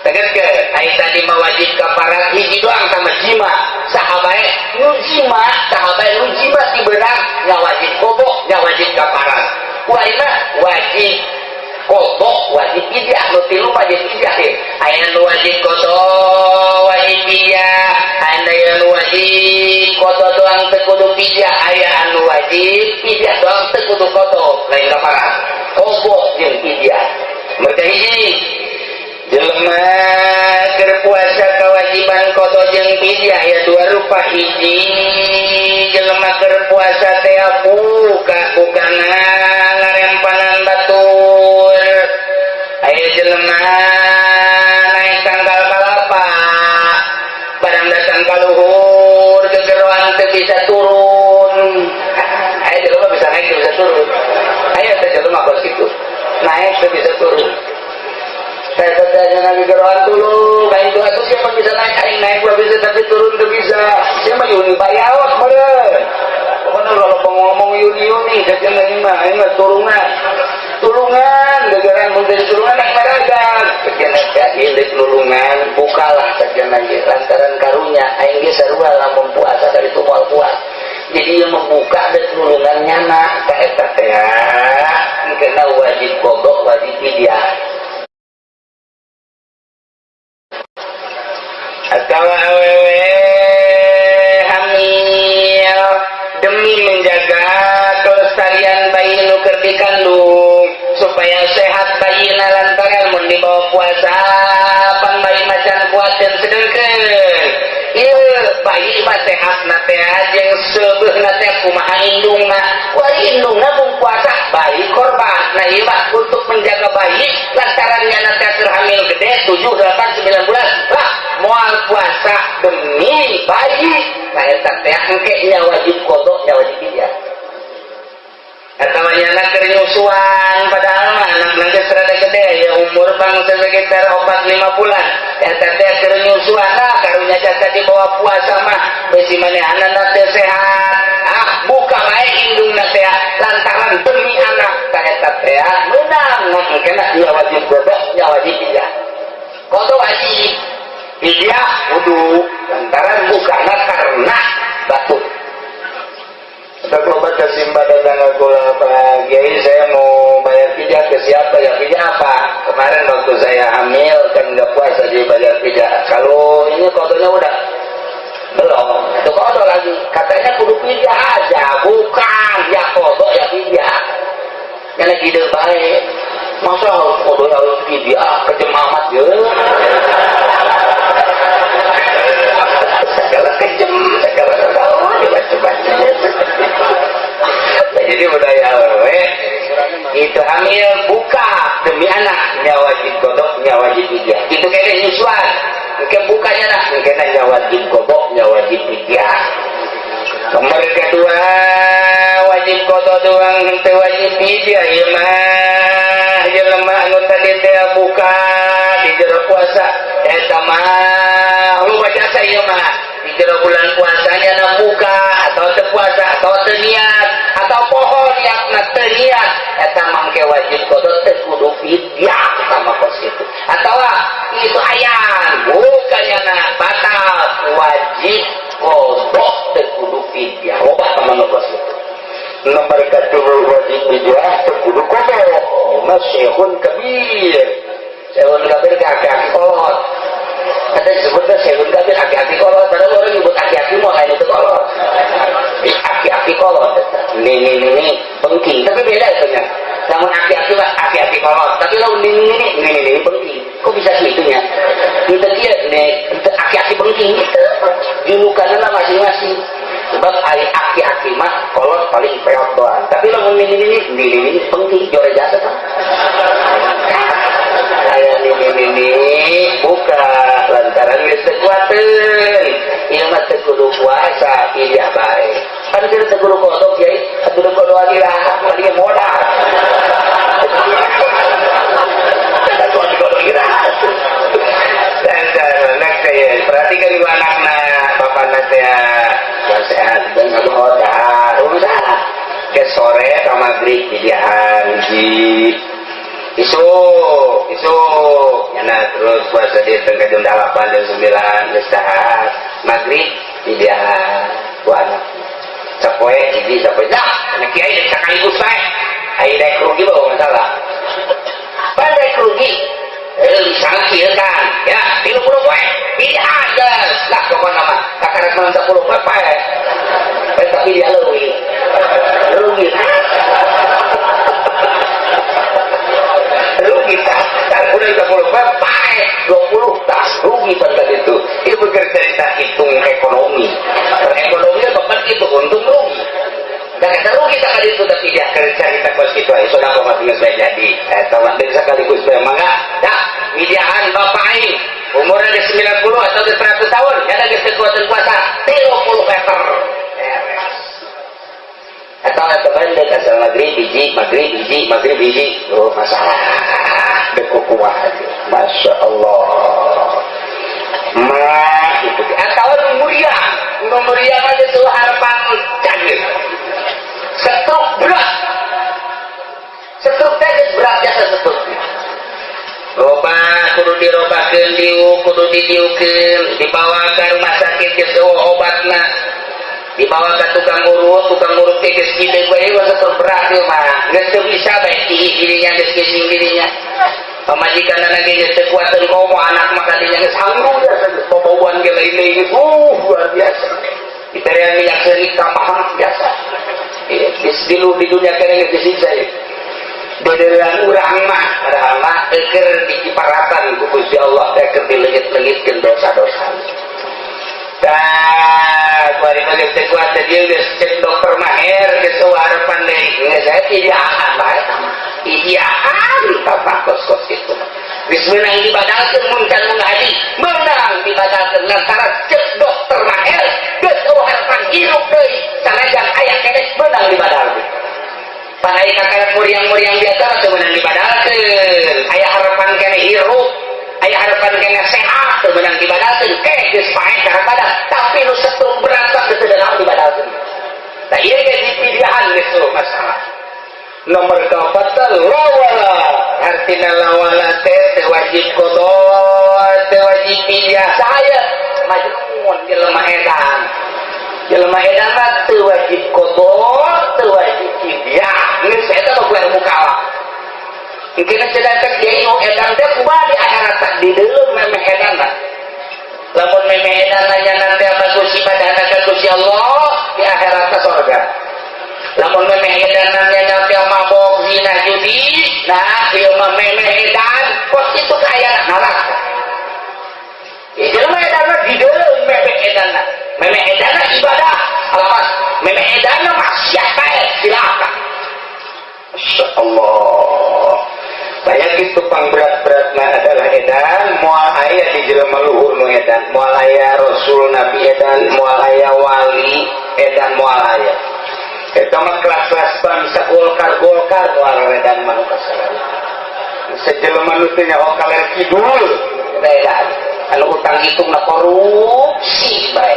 Tegaskeun, ai tadi mah wajib kaparat hiji doang sama jima. Saha bae nu jima, saha bae nu jima ti beurang nya wajib qadha, nya wajib kaparat. Kuari mah wajib qadha, wajib fidyah, nu tilu wajib fidyah ye. Aya nu wajib qadha, wajib fidyah, aya nu wajib qadha doang teu kudu fidyah, aya anu wajib fidyah doang teu kudu qadha, lain kaparat. Qadha jeung fidyah. Mereka hiji, jelema keur puasa kewajiban qadha jeung fidyah ya dua rupa. Hiji, jelema keur puasa teh buka bukana ngarempanan batur. Aya jelema naik tangkal kalapa, barang datang ka luhur. Yang gegeroan dulu, kayak itu atuh siapa bisa naik, aing naik gua bisa tapi turun tuh bisa. Siapa yuni bayawak meureun. Pokoknya kalau ngomong yuni yuni, jadi ini mah aing mah tulungan. Tulungan, gegeran mun dari tulungan aing mah dagang. Cenah teh tulungan, bukalah cenah ge lantaran karunya aing ge sarua lamun puasa dari itu moal kuat. Jadi yang membuka dan tulungan nyana ka eta teh kena wajib qadha, wajib fidyah. Atau awewe hamil demi menjaga kelestarian bayi nu keur dikandung supaya sehat bayina, lantaran mun dibawa puasa pan bayi macan kuat dan sedengkeun ieu bayi mah sehat na teh jeung seubeuhna teh kumaha indungna. Wah, indungna mun puasa bayi korban. Nah, ieu mah untuk menjaga bayi lantaran nyana teh keur hamil gede 7, 8, 9 bulan lah moal puasa demi bayi. Nah, eta teh engke nya wajib qadha, nya wajib fidyah. Atau nyana keur nyusuan, padahal mah anak nanti rada gede ya, umur bangsa sekitar 4-5 bulan, eta teh keur nyusuan. Nah, karunya jasa dibawa puasa mah besi manehna teh sehat, ah buka bae indungna teh lantaran demi anak. Ka eta teh meunang kena nya wajib qadha, nya wajib fidyah. Qadha wajib, fidyah kudu lantaran bukana karena batuk. Atau kalau baca simba datang ke kula, "Pak Kiai, saya mau bayar fidyah ke siapa ya? Fidyah apa? Kemarin waktu saya hamil kan nggak puasa, jadi bayar fidyah." Kalau ini qadhanya udah belum, itu qadha lagi. Katanya kudu fidyah aja, bukan ya qadha ya fidyah. Yang lagi ide baik. Masa harus qadha harus fidyah, kejem amat ya. Segala kejem, segala tahu dibaca-baca. Jadi budaya awewe itu hamil buka demi anak nya wajib qadha, nya wajib fidyah. Itu kayaknya nyusuan mungkin bukanya lah mungkin nya wajib qadha, nya wajib fidyah. Nomor kedua wajib qadha doang, henteu wajib fidyah. Ieu mah jelema anu tadi teh buka di jero puasa, eta mah loba jasa ieu mah. Di jero bulan puasanya na buka atau teu puasa atau teu niat atau poho niatna teu niat, eta mangke wajib qadha, teu kudu fidyah sama kos itu. Atau itu ayan bukannya na batal, wajib qadha, teu kudu fidyah. Loba sama kos itu. Nomor kedua wajib fidyah, teu kudu qadha mah syekhun kabir. Syekhun kabir ke aki-aki kolot. Kata disebutnya syekhun kabir aki-aki kolot, padahal orang nyebut aki-aki mau lain itu kolot. Aki-aki kolot ini bengking, tapi beda itunya. Namun aki-aki mah aki-aki kolot, tapi lamun ini bengking. Kok bisa segitunya? Itu dia nih aki-aki bengking itu julukannya masing-masing. Sebab ari aki-aki mah kolot paling peot doang, tapi lamun ini bengking jore jasa kan. Aya ini buka lantaran geus teu kuateun, ieu mah teu kudu puasa, fidyah bae. Kan teu kudu qadha, kiai, kudu qadha lagi lah, tadi modal. Kudu qadha ira. Dan anak saya perhatikan ibu anakna, bapak teh sehat dan modal udah ke sore ke maghrib fidyahan hiji, isuk isuk nyana terus puasa di tengah jam 8 dan 9 geus dahar maghrib fidyahan ku anak sapoe hiji sapoe. Dah anak kiai dek sekaligus bae, ai dek rugi bawa masalah pan dek rugi misalnya kieu kan ya 30 poe fidyahan geus lah. Pokokna mah kakarak menang 10 poe pae, tapi dia leuwih rugi, rugi tak udah 30 poe pae 20 tas rugi. Pada itu bekerja cerita hitung ekonomi, ekonomi tempat itu untung rugi dan kata rugi tak itu, tapi dia kerja kita kos itu aja sudah kok masih saya jadi teman dan sekaligus memang enggak dah mediaan. Bapak ini umurnya di 90 atau di 100 tahun ya lagi kekuatan puasa 30 meter atau bandek asal maghrib hiji, maghrib hiji, maghrib hiji. Oh, masalah dekukuah. Masya Allah mah gitu. Atau nu muriang, nu muriang aja tuh harapan canggih. Stroke berat, stroke teh berat biasa stroke. Loba kudu dirobakeun diuk, kudu didiukeun, dibawa ke rumah sakit geus eueuh obatna. Dibawa ke tukang urut, tukang urut teh geus kieu bae we stroke berat ieu mah. Geus teu bisa bae dirinya geus ngising dirinya. Pamajikan ge geus teu kuateun komo anak mah kadinya geus hangru biasa geus bobauan ge lain deui geus luar biasa. Diberian minyak seungit tambahan biasa. Iya, geus dilu di dunia kene geus disiksa ieu. Bederan urang mah padahal mah eker dikiparatan ku Gusti Allah teh keur dileungit-leungitkeun dosa-dosa. Tah, kuari mah geus teu kuat teh dieu geus cek dokter Maher geus eueuh harapan deui. Geus saya idiaan bae eta mah. Idiaan tah kos-kos kitu. Geus meunang dibadalkeun mun can mun haji, meunang dibadalkeun lantaran cek dokter Maher geus eueuh harapan hirup deui sanajan aya keneh meunang dibadalkeun. Panai kakara muriang-muriang biasa mah teu meunang dibadalkeun. Aya harapan keneh hirup, aya harapan keneh sehat teu meunang dibadalkeun. Ke geus paeh karena badal, tapi nu stroke berat mah geus teu naon dibadalkeun. Tah ieu ge dipilihan geus tuh masalah. Nomor keempat lawala. Artina lawala teh teu wajib qada, teu wajib fidyah. Saya majnun jelema edan. Jelema edan mah teu wajib qada, teu wajib fidyah. Geus eta mah ku mukallaf. Mungkin sedangkan dia nu edan teh kumaha di akhirat di deuleu memeh edan mah. Lamun memeh edan nanya nanti bagus ibadahna ka Gusti Allah di akhirat ka sorga. Lamun memeh edan nanya nanti mabok zina judi, nah ieu mah memeh edan kos itu kaya neraka. Ya jelema edan mah di deuleu memeh edan. Memeh edan ibadah, alamat. Memeh edan maksiat bae silakan. Masya Allah. Banyak itu pang berat-beratna adalah edan, moal aya di jelema luhur nu edan, moal aya rasul nabi edan, moal aya wali edan, moal aya. Eta mah kelas-kelas bangsa Golkar-Golkar moal edan mah nu kasaran. Sejelema nu teu nyaho kaler kidul eta edan. Anu utang hitung na korupsi bae.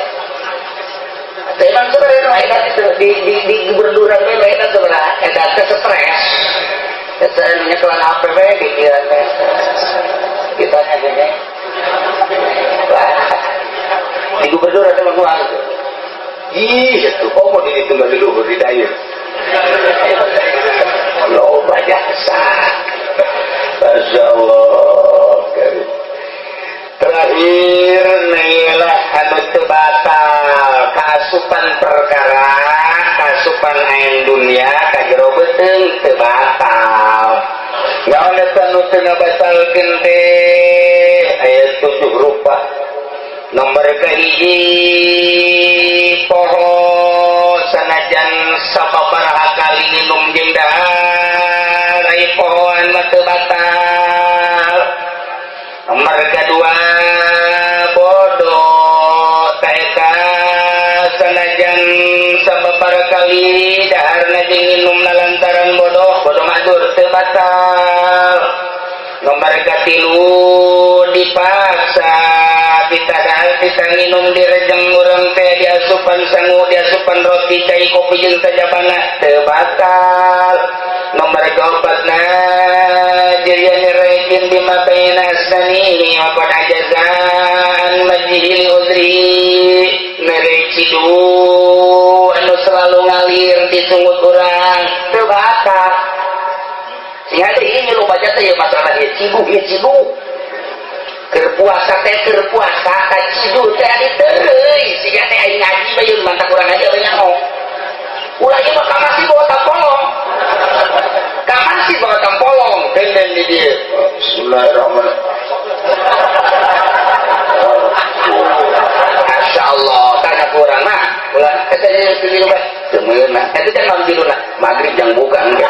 Emang sebenarnya edan itu di gubernuran we edan sebenarnya edan teh stres. Eta nyekelan HP we pikiran teh. Ditanya gini. Wah. Di gubernur ada mah gitu. Ih, itu komo di ditu di luhur di dayeuh. Loba jasa. Masya Allah. Terakhir nailah anu teu batal kaasupan perkara kaasupan ain dunia ka jero beuteung teu batal. Naon eta nu teu ngabatalkeun teh aya 7 rupa. Nomor kahiji poho sanajan sababaraha kali minum jeung dahar ai pohoan mah teu batal. Nomor kedua bodoh taeta sanajan sababaraha kali daharna jeung minumna lantaran bodoh, bodoh madur teu batal. Nomor katilu dipaksa kita dahar kita minum direjeng urang teh diasupan sangu diasupan roti cai kopi jeung sajabana teu batal. Nomor keempatna jadian nyerekin bima baina asnanihi wa qad ajazan majhil uzri mere cidu anu selalu ngalir di sungut urang teu batal. Sehingga ini lu baca teh masalah ieu cidu ieu cidu keur puasa teh keur puasa ka cidu teh adi teuy siga teh aing ngaji bae mantak urang aja we nyaho. Ulah ieu mah ka masjid bawa tampolong. Ka masjid bawa tampolong denden di dieu. Bismillahirrahmanirrahim. Masya Allah, tanya ku urang mah. Ulah eta nya pilih bae. Teu meunang. Eta teh naon judulna? Maghrib jang buka engke.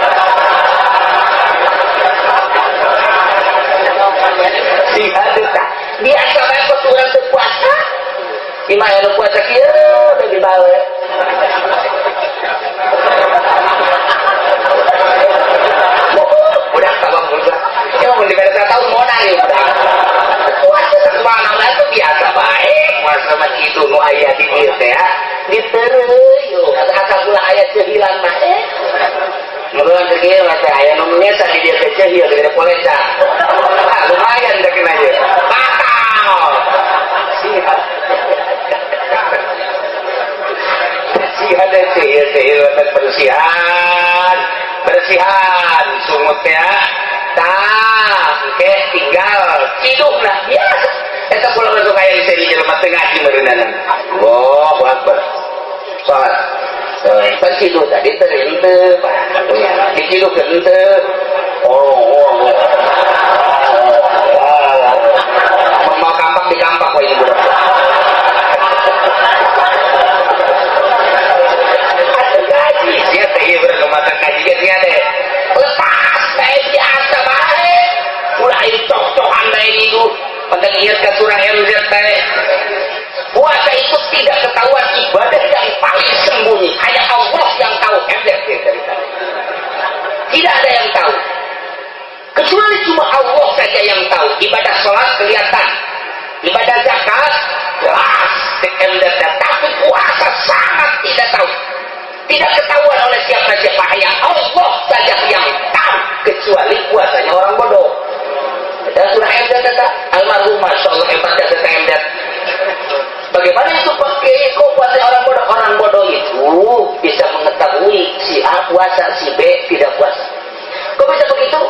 Biasa bae kos urang teu puasa. Imah anu puasa kieu lebih bae. Udah tabang udah. Ya mun Mun dibere tahun modal ya udah. Puasa sakumaha itu biasa bae, puasa mah kitu nu aya di dieu teh ya. Ditereuy asal ulah aya cehilan mah eh. Menurut kieu mah teh aya nu ngesa di dieu teh cehil gede poleca. Ah, lumayan da kena ieu. Batal. Siap. Bersihan deh cehil-cehil bersihan. Bersihan sungutnya. Tah, oke tinggal cidukna biasa. Eta kula masuk aya di jelema teu ngaji meureunana. Allahu akbar. Salat. Pan ciduk tadi teh henteu, Pak. Diciduk henteu. Oh, oh, oh. Mau kampak dikampak wae ini budak. Atuh ngaji sia teh ieu berkematan ngaji ge sia teh. Lepas bae biasa bae. Ulah ieu cok-cokan bae itu. Penting ingat ke surah MZ teh. Puasa itu tidak ketahuan, ibadah yang paling sembunyi. Hanya Allah yang tahu. MZ cerita. Tidak ada yang tahu. Kecuali cuma Allah saja yang tahu. Ibadah sholat kelihatan. Ibadah zakat jelas. MZ. Tapi puasa sangat tidak tahu. Tidak ketahuan oleh siapa-siapa. Hanya Allah saja yang tahu. Kecuali puasanya orang bodoh. Dan surah MZ kata almarhum, Masya Allah hebat kata MZ. Bagaimana itu pakai kok puasa orang bodoh? Orang bodoh itu bisa mengetahui si A puasa, si B tidak puasa. Kok bisa begitu?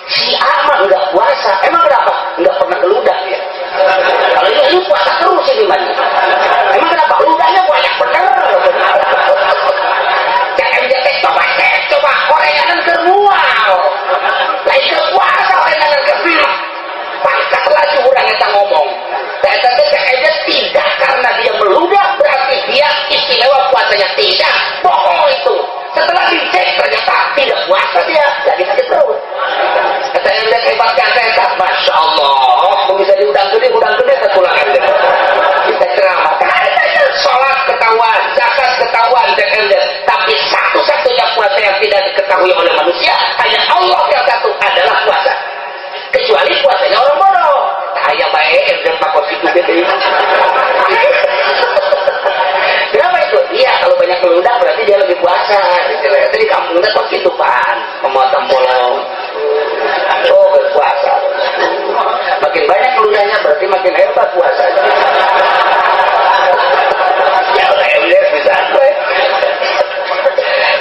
Si A mah enggak puasa. Emang kenapa? Enggak pernah keludah dia. Kalau ini puasa terus ini mah. Emang kenapa? Ludahnya banyak bener. Cek MZ coba cek coba korengan keur mual. Lain keur puasa korengan keur pangkat laju urang eta ngomong. Eta teh cek MZ tidak karena dia meludah berarti dia istimewa puasanya, tidak. Bohong itu. Setelah dicek ternyata tidak puasa dia, lagi sakit perut. Kata MZ hebat kata eta, Masya Allah, bisa diundang gede, undang gede ketulang MZ. Kita ceramah, sholat ketahuan, zakat ketahuan, cek MZ. Tapi satu-satunya puasa yang tidak diketahui oleh manusia, hanya Allah yang satu adalah puasa. Kecuali puasanya orang bodoh. Ayah baik, MZ makos itu gede. Kenapa itu? Iya, kalau banyak meludah berarti dia lebih puasa. Itu di kampungnya kok gitu, Pak. Memotong polong. Oh, berpuasa. Makin banyak meludahnya berarti makin hebat puasanya. Ya Allah, MZ bisa apa ya?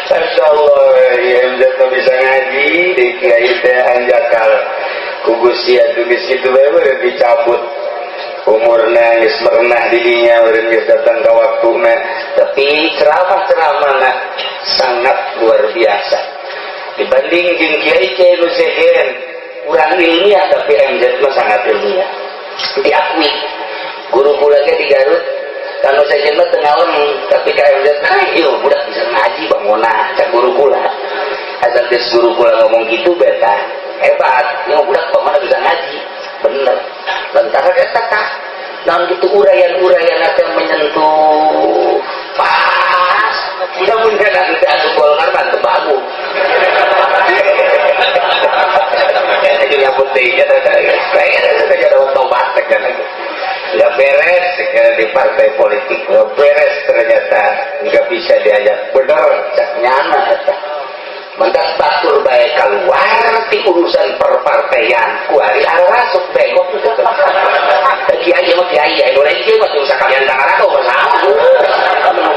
Masya Allah, MZ bisa ngaji di kiai teh anjakal. Kugusia tulis itu bae dicabut. Umurna geus merenah didinya beureun geus datang ka waktuna, tapi ceramah-ceramahna sangat luar biasa dibanding jeung kiai-kiai nu sejen kurang ilmiah, tapi MZ mah sangat ilmiah diakui guru kula ge di Garut kalau sejen mah teu ngalem, tapi ka MZ ayo budak bisa ngaji bangunna cak guru kula. Asal geus guru kula ngomong gitu beta hebat, ieu budak pamana bisa ngaji bener. Lantaran eta tah naon gitu uraian-uraian yang menyentuh pas. Mudah-mudahan nanti asup Golkar mah teu bagus. Yang penting saya ada tobat nggak beres sekarang di partai politik, nggak beres ternyata nggak bisa diajak bener cak nyana eta. Mendak batur bae keluar di urusan perpartaian kuari arasuk bego kiai mah kiai Indonesia mah teu sakalian tangan masalah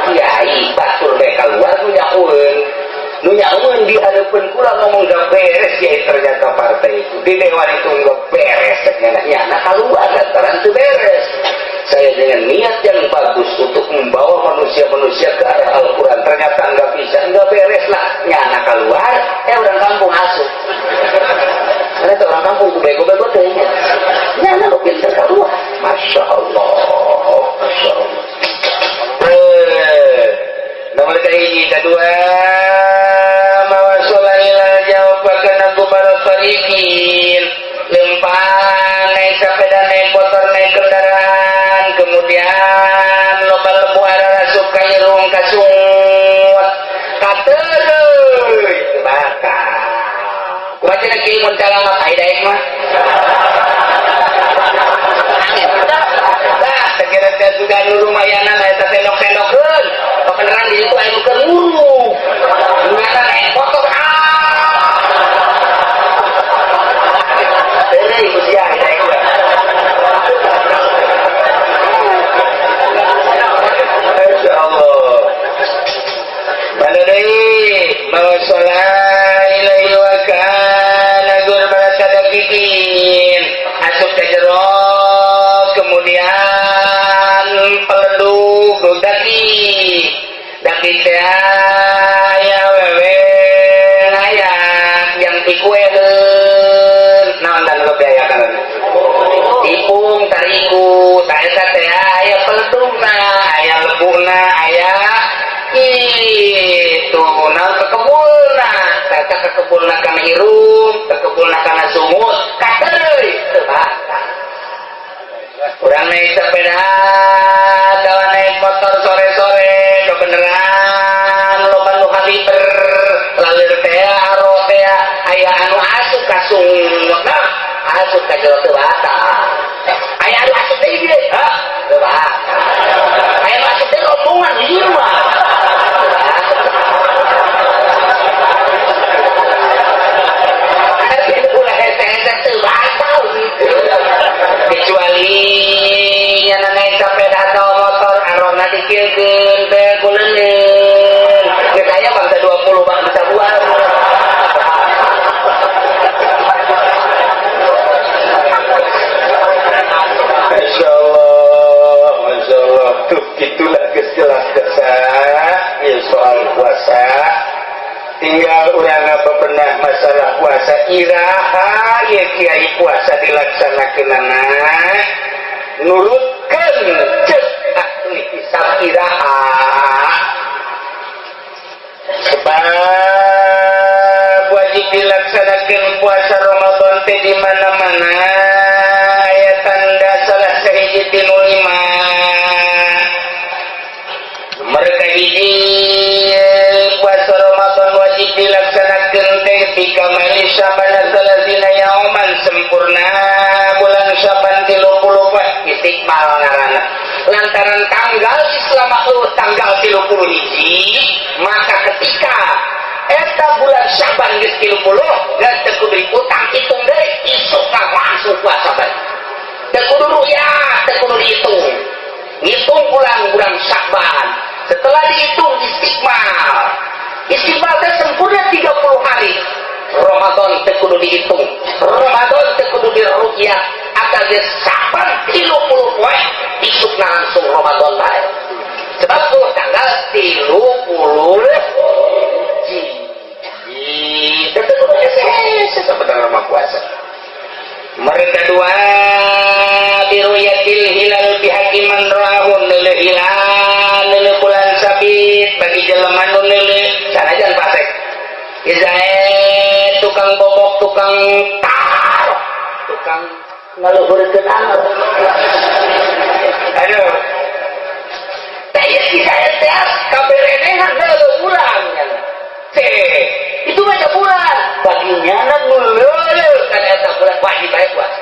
kiai batur bae keluar nu nyahueun nu nyahueun di hadapan kula ngomong gak beres ya ternyata partai itu di dewan itu gak beres nyana nyana keluar lantaran teu beres. Saya dengan niat yang bagus untuk membawa manusia-manusia ke arah Al-Quran ternyata nggak bisa, nggak beres lah nyana keluar, orang kampung asup ternyata orang kampung tuh bego-bego tehnya nyana lu pintar keluar. Masya Allah, Masya Allah. Nomor kehiji kedua mawasola ila jawab aku barotarikin lempang naik sepeda naik motor naik kendaraan kemudian loba lembu ararasup ka irung ka sungut katereuy bakal kumaha cenah kieu mun calangap ai daek mah. Angin. Tah, sekira teh juga nu lumayanan eta sendok-sendokeun. Kebenaran di situ aya nu keur nguruk. Gimana naik motor ah. Deui usia daek mah. Masya Allah. Mana deui mau sholat ilaihi wa kana gurba sadakikin asup ke jero kemudian peleduk daki daki teh aya wewe aya yang pikueheun naon dan lebih aya kana tipung tarigu ta eta teh aya peledugna aya lebuna aya itu naon kekebulna eta kekebulna kana irung kekebulna kana sumut kateureuy teu batal. Urang naik sepeda atawa naik motor sore-sore kebeneran loba nu haliber lalir teh aro teh aya anu asup ka sumut nah asup ka jero teu batal. Aya anu asup deui dieu ha teu batal. Aya anu asup deui rombongan ieu mah. Kecuali nyana naik sepeda atau motor arona dikiekeun teh kuleuleun geus aya bangsa 20 bangsa buah. Masya Allah, Masya Allah. Tuh gitulah geus jelas desa ya soal puasa. Tinggal urang bebenah masalah puasa iraha ya kiai puasa dilaksanakeunana nurutkeun ceuk ahli hisab iraha sebab wajib dilaksanakeun puasa Ramadan teh di mana-mana aya tanda salah sahiji tinu lima mereka hiji puasa Ramadan wajib dilaksanakan teh bikamali Syaban salasina yauman sempurna bulan Syaban 30 poe istiqmal ngaranna lantaran tanggal Islam tanggal 30 hiji maka ketika eta bulan Syaban geus 30 geus teu kudu diutang hitung deui isuk langsung puasa bae teu kudu ru'yah teu kudu dihitung ngitung bulan Syaban setelah dihitung istiqmal istiqmal teh sempurna 30 hari Ramadan teu kudu dihitung Ramadan teu kudu diru'yah akal geus Syaban 30 poe isukna langsung Ramadan bae sebab tuh tanggal 30 hiji teu kudu hese sebenarnya mah puasa. Mereka dua biruyatil hilal bihakiman ra'ahun neuleuh hilal neuleuh bulan sabit bagi jelema nu neuleuh sanajan fasik izae tukang bobok tukang tar tukang ngaluhurkeun anu aduh teh ieu izae teh kaberenehan neuleuh urang teh itu mah bulan bagi nyana nu neuleuh kana eta bulan wajib bae puasa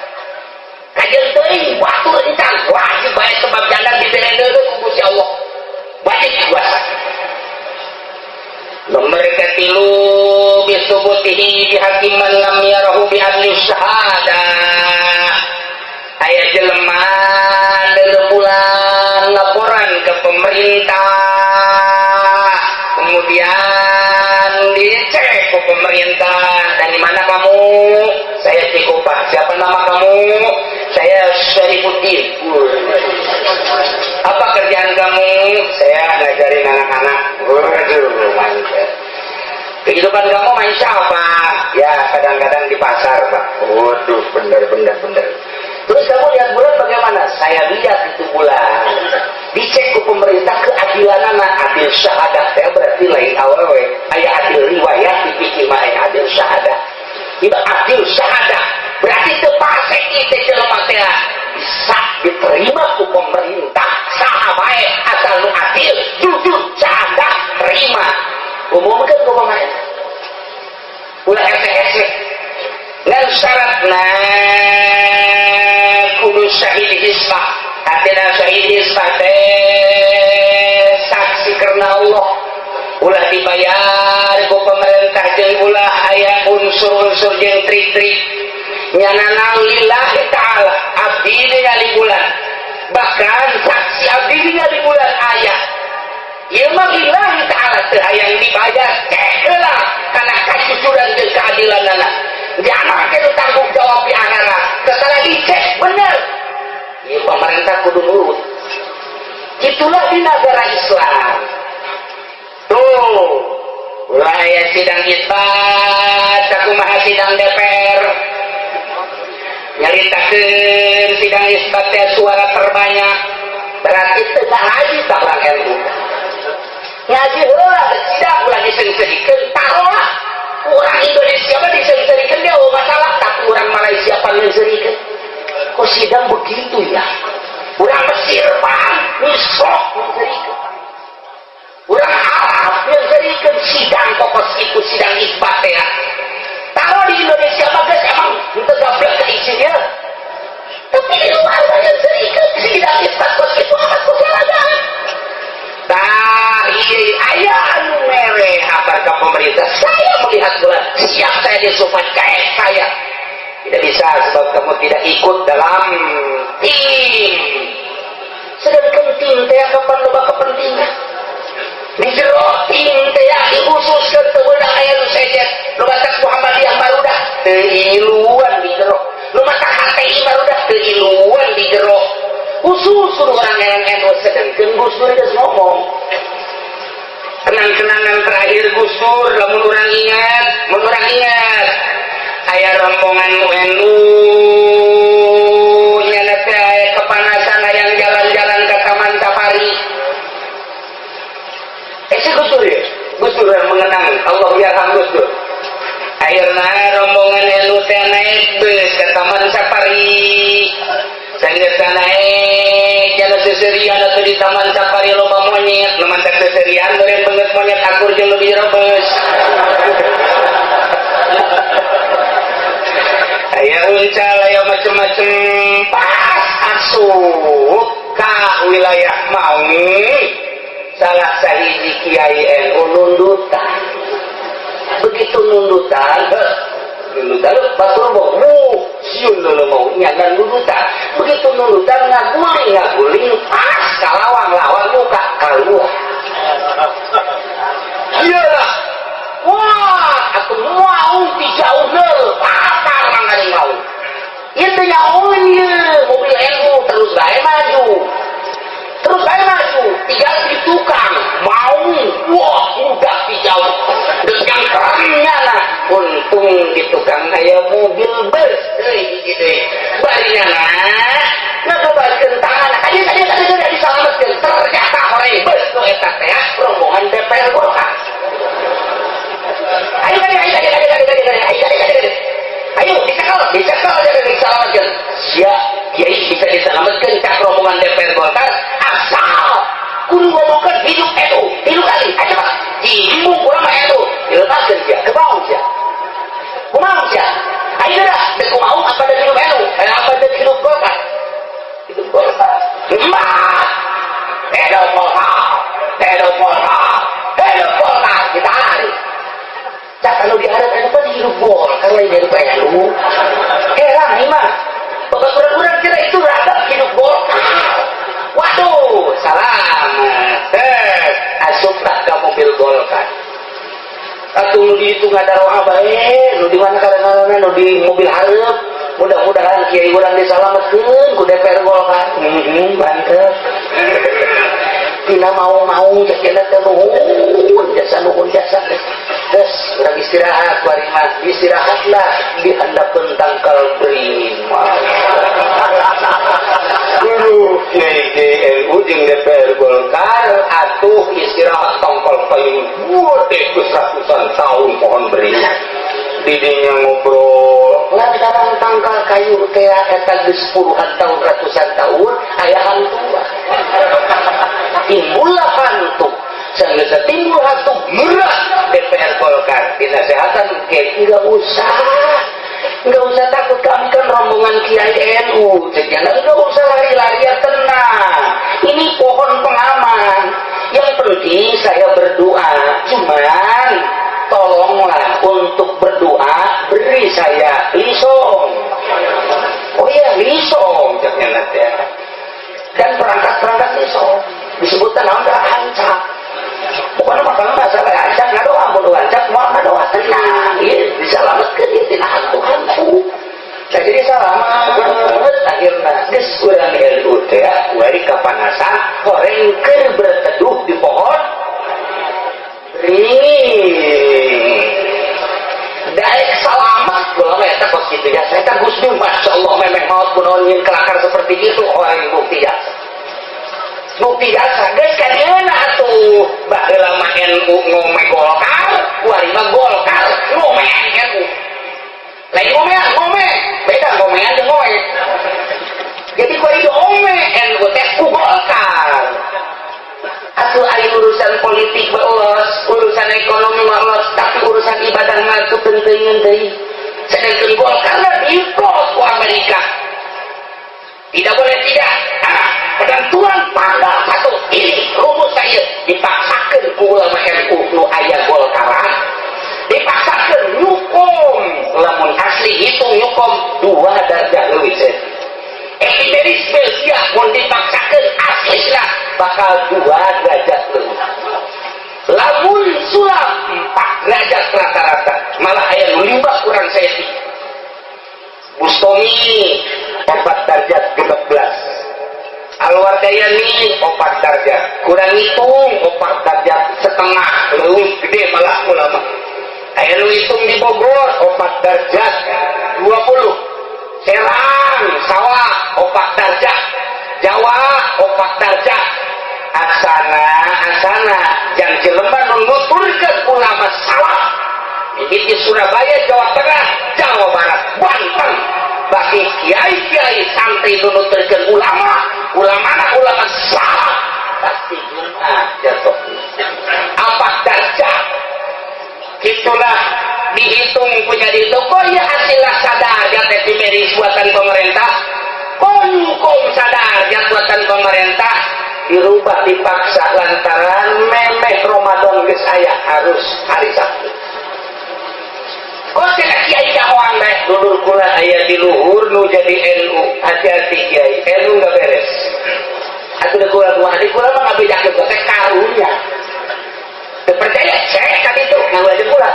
kajeun teuing batur encan wajib bae sebab jalan dibere neuleuh ku Gusti Allah wajib puasa. Nomor katilu bisubutihi bihakiman lam yarahu bi adli syahadah aya jelema neuleuh bulan laporan ke pemerintah kemudian dicek ke pemerintah dan di mana kamu saya Cikupa siapa nama kamu saya Syarifuddin apa kerjaan kamu saya ngajarin anak-anak waduh mantap kehidupan kamu main siapa ya kadang-kadang di pasar pak waduh bener bener bener terus kamu lihat bulan bagaimana saya lihat itu bulan dicek ke pemerintah keadilan anak adil syahadah saya berarti lain awewe aya adil riwayat dipikir mah aya adil syahadah iba adil syahadah berarti teu pasek ieu jelema teh bisa diterima ku pemerintah saha bae asal nu adil jujur syahadah terima umumkeun ku pemerintah ulah hese-hese Syaratna kudu syahid hisbah. Artinya syahid hisbah teh saksi karena Allah, ulah dibayar ku pemerintah jeung ulah aya unsur-unsur jeung trik-trik. Nyana lillahi ta'ala, abdi ningali bulan, bahkan saksi abdi ningali bulan aya. Ieu mah lillahi ta'ala, teu hayang dibayar heula karena kajujuran jeung keadilanana. Jangan kudu tanggung jawab di akhirat setelah dicek bener. Ieu pemerintah kudu nurut. Itulah di negara Islam tuh. Ulah aya sidang isbat, sakumaha sidang DPR nyaritakeun sidang isbat teh suara terbanyak, berarti tengah ngaji. Tak orang NU ngaji heula, sidang ulah diseungseurikeun. Taruhlah orang Indonesia mah diseungseurikeun dia oh masalah, tapi orang Malaysia pangeunseurikeun, kok sidang begitu ya? Orang Mesir pan misok ngeunseurikeun, orang Arab ngeunseurikeun sidang pokok itu, sidang isbat ya. Taruh di Indonesia mah geus emang teu gablek ka isinya, tapi di luar mah ngeunseurikeun sidang isbat kos kitu amat kos lalagaan. Tah, iya aya anu mere kabar ke pemerintah, saya melihat bulan, siap saya disumpah kayak saya. Tidak bisa, sebab kamu tidak ikut dalam tim. Sedangkan tim teh kapan loba kepentingan di jero tim teh dikhususkan, teu meunang aya nu sejen. Nu matak Muhammadiyah barudak teu iluan di jero, nu matak HTI barudak teu iluan di jero, khusus orang yang NU. Sedangkan Gus Dur geus ngomong, kenang-kenangan terakhir Gus Dur, lamun urang ingat, mun urang ingat aya rombongan NU nyana teh aya kepanasan, yang jalan-jalan ke Taman Safari. Eh, si Gus Dur ya, Gus Dur yang mengenang, Allah yarham Gus Dur. Akhirnya rombongan NU teh naik bus ke Taman Safari. Sanggeus naik jalan seserian atau di Taman Safari loba monyet. Nu mantak seserian beureum beungeut monyet akur jeung nu di jero beus. Aya uncal, aya macem-macem. Pas asup ka wilayah Maung, salah sahiji kiai NU nundutan. Begitu nundutan, heh, nundutan batur mau sieun nu mau nyadan nundutan. Begitu nundutan, ngaguling ngaguling, pas ka lawang, lawang muka keluar. Iyalah, wah, aku mau ti jauh nel papar mangganing mau ieu teh nyahoeun ieu mobil NU terus bae maju, terus bae maju, tinggal di tukang mau, wah, udah di jauh dengan kerennya lah. Untung di tukang aya mobil bus deui, hiji deui barinya nah ngagebarkeun tangan, ayo ayo ayo ayo, disalametkeun. Ternyata horeng bus nu eta teh rombongan DPR Golkar. Ayo ayo ayo ayo ayo ayo ayo ayo ayo ayo ayo, dicekel dicekel, jadi disalametkeun. Sia kiai bisa diselamatkan cak rombongan DPR Golkar, asal kudu ngomongkeun hidup NU, hidup Ali. Ayo cepat dihimbung kurang mah NU dilepaskeun. Sia kebaung, sia kumaha, sia ayo dah dek kumaha, apa dek hidup NU, eh, apa dek hidup Golkar? Hidup Golkar. Empat, hidup Golkar, hidup Golkar, hidup Golkar. Kita lari cak anu diharap anu kan hidup Golkar lain hidup NU. Heran ini mah. Bapak kurang-kurang kira itu ragam hidup Golkar. Waduh, salam. Eh, asuplah ke mobil Golkar. Atuh nu di itu ngadaroa bae, nu di mana kadang-kadang nu di mobil hareup. Mudah-mudahan kiai urang disalametkeun ku DPR Golkar. Heeh, mantep. Tina mau-mau cek teh nuhun jasa, nuhun jasa. Geus, urang istirahat bari mah. Istirahatlah di handapeun tangkal beringin. Guru Kiai NU jeung DPR Golkar atuh istirahat tangkal payung gede geus ratusan tahun, pohon beringin. Didinya ngobrol lantaran tangkal kayu teh eta geus puluhan tahun, ratusan tahun, aya hantu. Timbullah hantu. Sanggeus timbul hantu, gerak DPR Golkar dinasehatan, kiai, enggak usah. Nggak usah takut, kami kan rombongan Kiai NU. Jangan, nggak usah lari-larian, tenang. Ini pohon pengaman. Yang penting saya berdoa. Cuman tolonglah untuk berdoa beri saya lisong. Oh iya, lisong ceknya nanti ya. Dan perangkat-perangkat lisong disebutkan naon, hancak. Pokoknya masalah masalah hancak ngadoa, mun hancak mau ngadoa, tenang. Iya, diselamatkeun ieu tina hantu-hantu. Nah, jadi selamat akhirnya geus urang NU teh kuari kapanasan, horeng keur berteduh di pohon beringin. Daek salamat ulama eta kos kitu ya. Saya kan Gus Dur, Masya Allah, memeh maut kunaon nyin kelakar seperti itu, orang bukti jasa. Bukti jasa geus kadieuna atuh. Baheula mah NU ngome Golkar, kuari mah Golkar ngome NU. Lain ngomean, ngome. Beda ngomean jeung ngome. Jadi kuari ome NU teh ku Golkar. Atuh ari urusan politik mah los, urusan ekonomi mah los, tapi urusan ibadah mah itu penting deui. Sedangkan Golkar mah diplot ku Amerika. Tidak boleh tidak. Ah, penentuan tanggal 1 ini rumus saya dipaksakan ku ulama NU nu aya Golkaran. Dipaksakan nyukom, lamun asli hitung nyukom 2 derajat leuwih seeutik. Epimeris Belgia mun dipaksakan asli lah bakal 2 derajat leuwih. Lamun sulap 4 derajat rata-rata, malah aya nu 5 kurang saeutik. Bustomi 4 derajat 16, Alwardayani 4 derajat, kurang hitung 4 derajat setengah lebih gede malah. Ulama aya nu hitung di Bogor 4 derajat 20, Serang sawah 4 derajat, Jawa 4 derajat. Asana asana yang jelema nu nuturkeun ulama salaf di Surabaya, Jawa Tengah, Jawa Barat, Banten, bagi kiai-kiai santri nu nuturkeun ulama, ulama ulama salaf, pasti Jumat jatuh 4 derajat. Itulah dihitung punya dihitung. Oh ya, hasilnya sadar ya, epimeris buatan pemerintah, hukum sadar ya buatan pemerintah, dirubah dipaksa lantaran memeh Ramadan geus aya harus hari Sabtu. Kok tidak kiai nyahoan teh dulur kula aya di luhur nu jadi NU, hati-hati kiai NU nggak beres atuh. Kula kumaha di kula mah ngabejakeun teh karunya. Teu percaya cek ka ditu, nganggo aja kula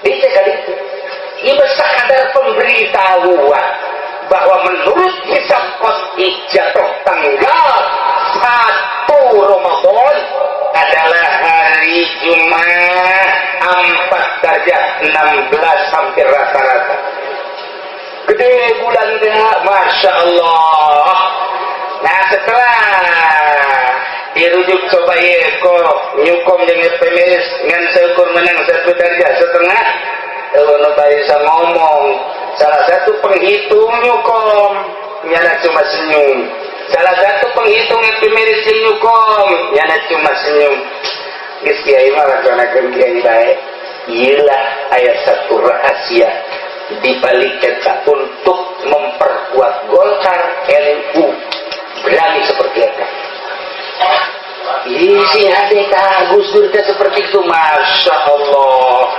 dicek ka ditu. Ieu sakadar pemberitahuan bahwa menurut hisab qot'i jatuh tanggal 1 Ramadan adalah hari Jumat 4 derajat 16 hampir rata-rata. Gede bulan teh, Masya Allah. Nah, setelah dirujuk coba ya kok nyukom jeung epimeris ngan seukur menang 1 derajat setengah. Nu bisa ngomong salah satu penghitung nyukom, nyana cuma senyum. Salah satu penghitung epimeris jeung nyukom, nyana cuma senyum. Geus kiai mah laksanakeun kiai bae. Iyalah, aya satu rahasia di balik eta untuk memperkuat Golkar NU berani seperti itu. Isi hati Gus Dur teh seperti itu, Masya Allah.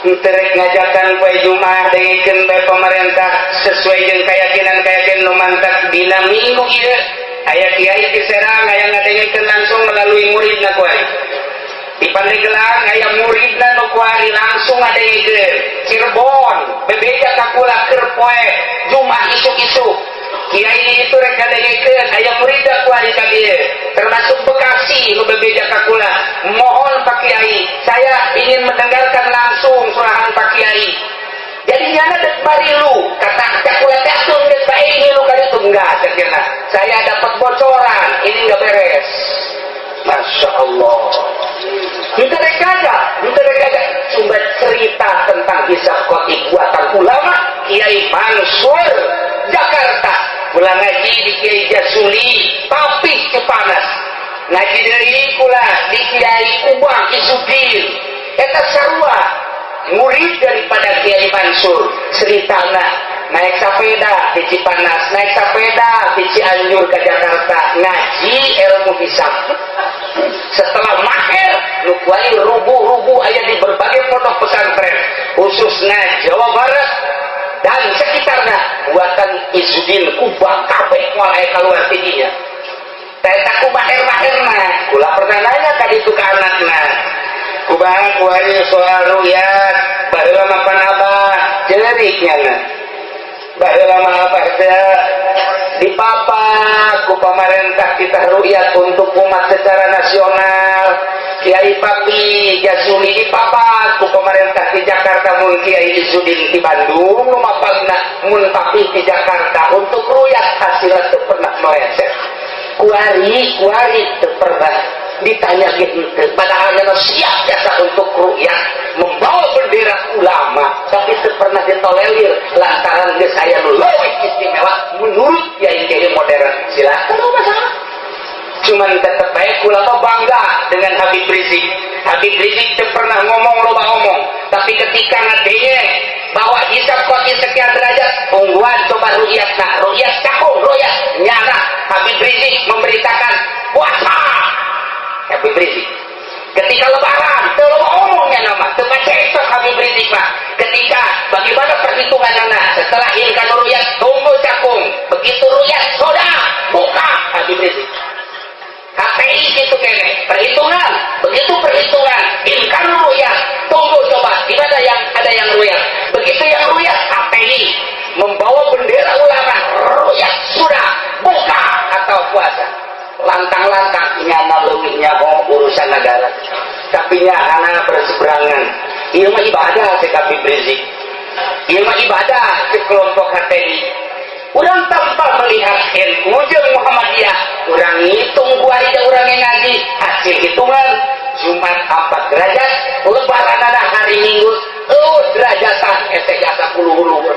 Terek ngajakan poe Jumat dengekeun bae pemerintah sesuai jeung keyakinan-keyakinan nu mantak dina minggu ieu. Aya kiai di Serang aya ngadengekeun langsung melalui muridna kuari. Di Pandeglang aya muridna nu kuari langsung ngadengekeun. Cirebon bebeja ka kula keur poe Jumat isuk-isuk. Kiai itu rek ngadengekeun, aya muridna kuari ka dieu. Termasuk Bekasi nu bebeja ka kula. Mohon Pak Kiai, saya ingin mendengarkan langsung surahan Pak Kiai. Jadi nyana dek barilu, kata cak kula teh atuh geus bae ngilu ka ditu, enggak cek nyana. Saya dapat bocoran, ini enggak beres. Masya Allah. Kita rek aja, kita rek aja. Sumber cerita tentang hisab qot'i buatan ulama Kiai Mansur Jakarta. Kula ngaji di Kiai Jasuli, tapi Cipanas. Ngaji deui kula di Kiai Kubang Izzuddin. Eta sarua. Murid daripada Kiai Mansur, ceritana naik sepeda di Cipanas, naik sepeda di Cianjur ke Jakarta, ngaji ilmu hisab. Setelah mahir, nu rubuh-rubuh aya di berbagai pondok pesantren, khususnya Jawa Barat dan sekitarnya, buatan Izzuddin Kubah kabeh moal aya keluar tidinya. Eta ku mahir-mahirna. Kula pernah nanya kali itu ke anakna, kumaha kuari soal rukyat? Baheula mah pan abah ceurik nyana, baheula mah abah teh dipapak ku pamarentah kita rukyat untuk umat secara nasional. Kiai Papi Jasuli dipapak ku pemerintah di Jakarta. Mun Kiai Izzuddin di Bandung nu mapagna, mun Papi di Jakarta untuk rukyat, hasilnya teu pernah meleset. Kuari kuari teu pernah ditanya gitu, padahal nyana siap jasa untuk rukyat, membawa bendera ulama, tapi teu pernah ditolerir lantaran geus aya nu leuwih istimewa menurut kiai kiai modern. Silakan, oh, masalah. Cuman tetap baik ulama bangga dengan Habib Rizik. Habib Rizik teu pernah ngomong loba ngomong, tapi ketika ngadenge bahwa hisab koti sekian derajat unggulan, coba rukyat. Nah, rukyat cakung, rukyat nyana Habib Rizik memberitakan puasa. Habib Rizik ketika Lebaran teu loba omongnya, nama teu pacekcok Habib Rizik mah. Ketika bagaimana perhitungan anak setelah imkan rukyat, tunggu cakung, begitu rukyat sudah buka. Habib Rizik HTI itu kene perhitungan, begitu perhitungan imkan rukyat, tunggu coba di mana yang ada yang rukyat. Begitu yang rukyat, HTI membawa bendera ulama, rukyat sudah buka atau puasa, lantang-lantang nyana leuwih nyaho urusan negara, tapi nyana berseberangan. Ieu mah ibadah cek Habib Rizik, ieu mah ibadah cek kelompok HTI. Urang tanpa melihat NU jeung Muhammadiyah, urang ngitung kuari da urang yang ngaji, hasil hitungan Jumat 4 derajat, Lebaran ada hari Minggu, oh derajatan ete jasa puluh-puluh.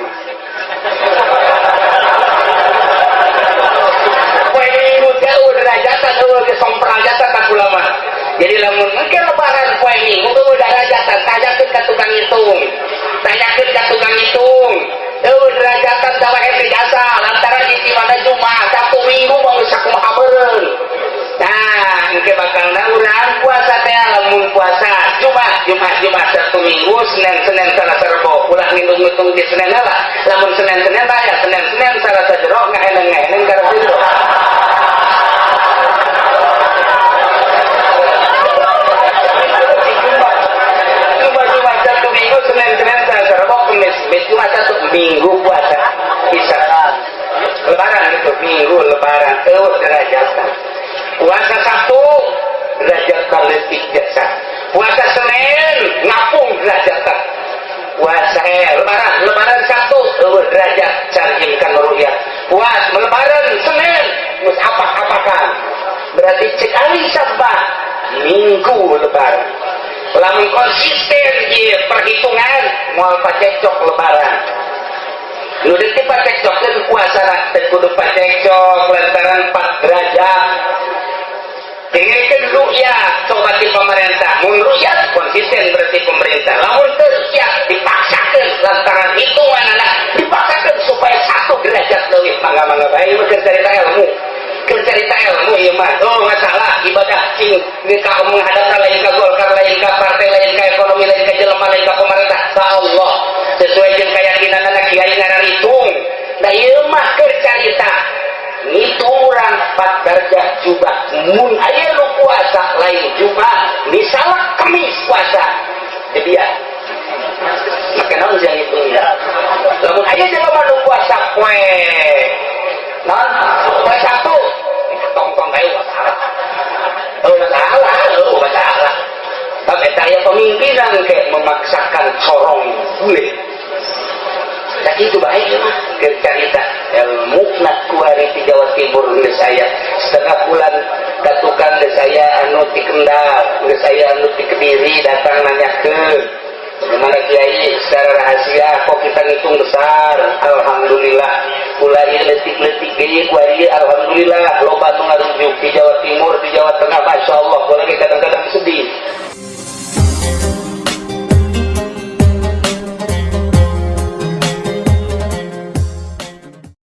Poe Minggu jauh derajatan, eueuh ge somprajatan tak ulama. Jadi lamun engke Lebaran poe Minggu eueuh derajatan, tanyakeun ka tukang hitung. Tanyakeun ka tukang hitung. Eueuh derajatan dawa ete jasa lantaran mana Jumat, Sabtu, Minggu mau geus sakumaha meureun. Nah, engke bakalna urang puasa teh lamun puasa Jumat, Jumat, Jumat, Sabtu, Minggu, Senin, Senin, Selasa, Rebo. Ulah ngitung-ngitung di Senin lah. Lamun Senin, Senin aya Senin, Senin, Selasa jero ngaheneng-ngaheneng karep jero. Jumat, Jumat, Jumat, Sabtu, Minggu, Senin, Senin, Selasa, Rebo, Kamis, Kamis, Jumat, Sabtu, Minggu puasa. Bisa. Lebaran gitu, Minggu Lebaran, eueuh derajatan. Puasa Sabtu derajat kaletik jasa. Puasa Senin ngapung derajatan. Puasa Lebaran, Lebaran Sabtu eueuh derajat carjimkan rukyat. Puas Lebaran Senin geus apak-apakan. Berarti cek ahli sabah Minggu Lebaran. Lamun konsisten ieu perhitungan moal pacekcok Lebaran. Nu deui pacekcokkeun puasa teu kudu pacekcok lantaran 4 derajat. Dengekeun rukyat coba di pemerintah. Mun rukyat konsisten berarti pemerintah. Lamun teu rukyat dipaksakeun lantaran hitungan anak dipaksakeun supaya 1 derajat leuwih, mangga-mangga bae mah keur carita ilmu. Keur carita ilmu ieu mah. Oh masalah ibadah cing ka menghadap lain ka Golkar, lain ka partai, lain ka ekonomi, lain ka jelema, lain ka pemerintah. Ka Allah sesuai jeung keyakinan anak kiai ngararitung. Da ieu mah keur carita ngitung urang 4 derajat juga. Mun aya nu puasa lain Jumat, misalnya Kemis puasa, jadi ya make naon sih hitungnya? Lamun aya jelema nu puasa poe naon, poe Sabtu, tong-tong bae masalah. Oh masalah, oh masalah. Tapi eta pemimpinan kayak memaksakan corong bule. Nah itu baik mah cerita ilmu nak kuari di Jawa Timur geus saya setengah bulan katukan geus saya anu ti Kendal, geus saya anu ti Kediri datang nanyakeun bagaimana kiai secara rahasia kok kita ngitung besar. Alhamdulillah mulai letik-letik deui kuari, alhamdulillah loba nu ngarujuk di Jawa Timur, di Jawa Tengah, Masya Allah. Gua lagi kadang-kadang sedih.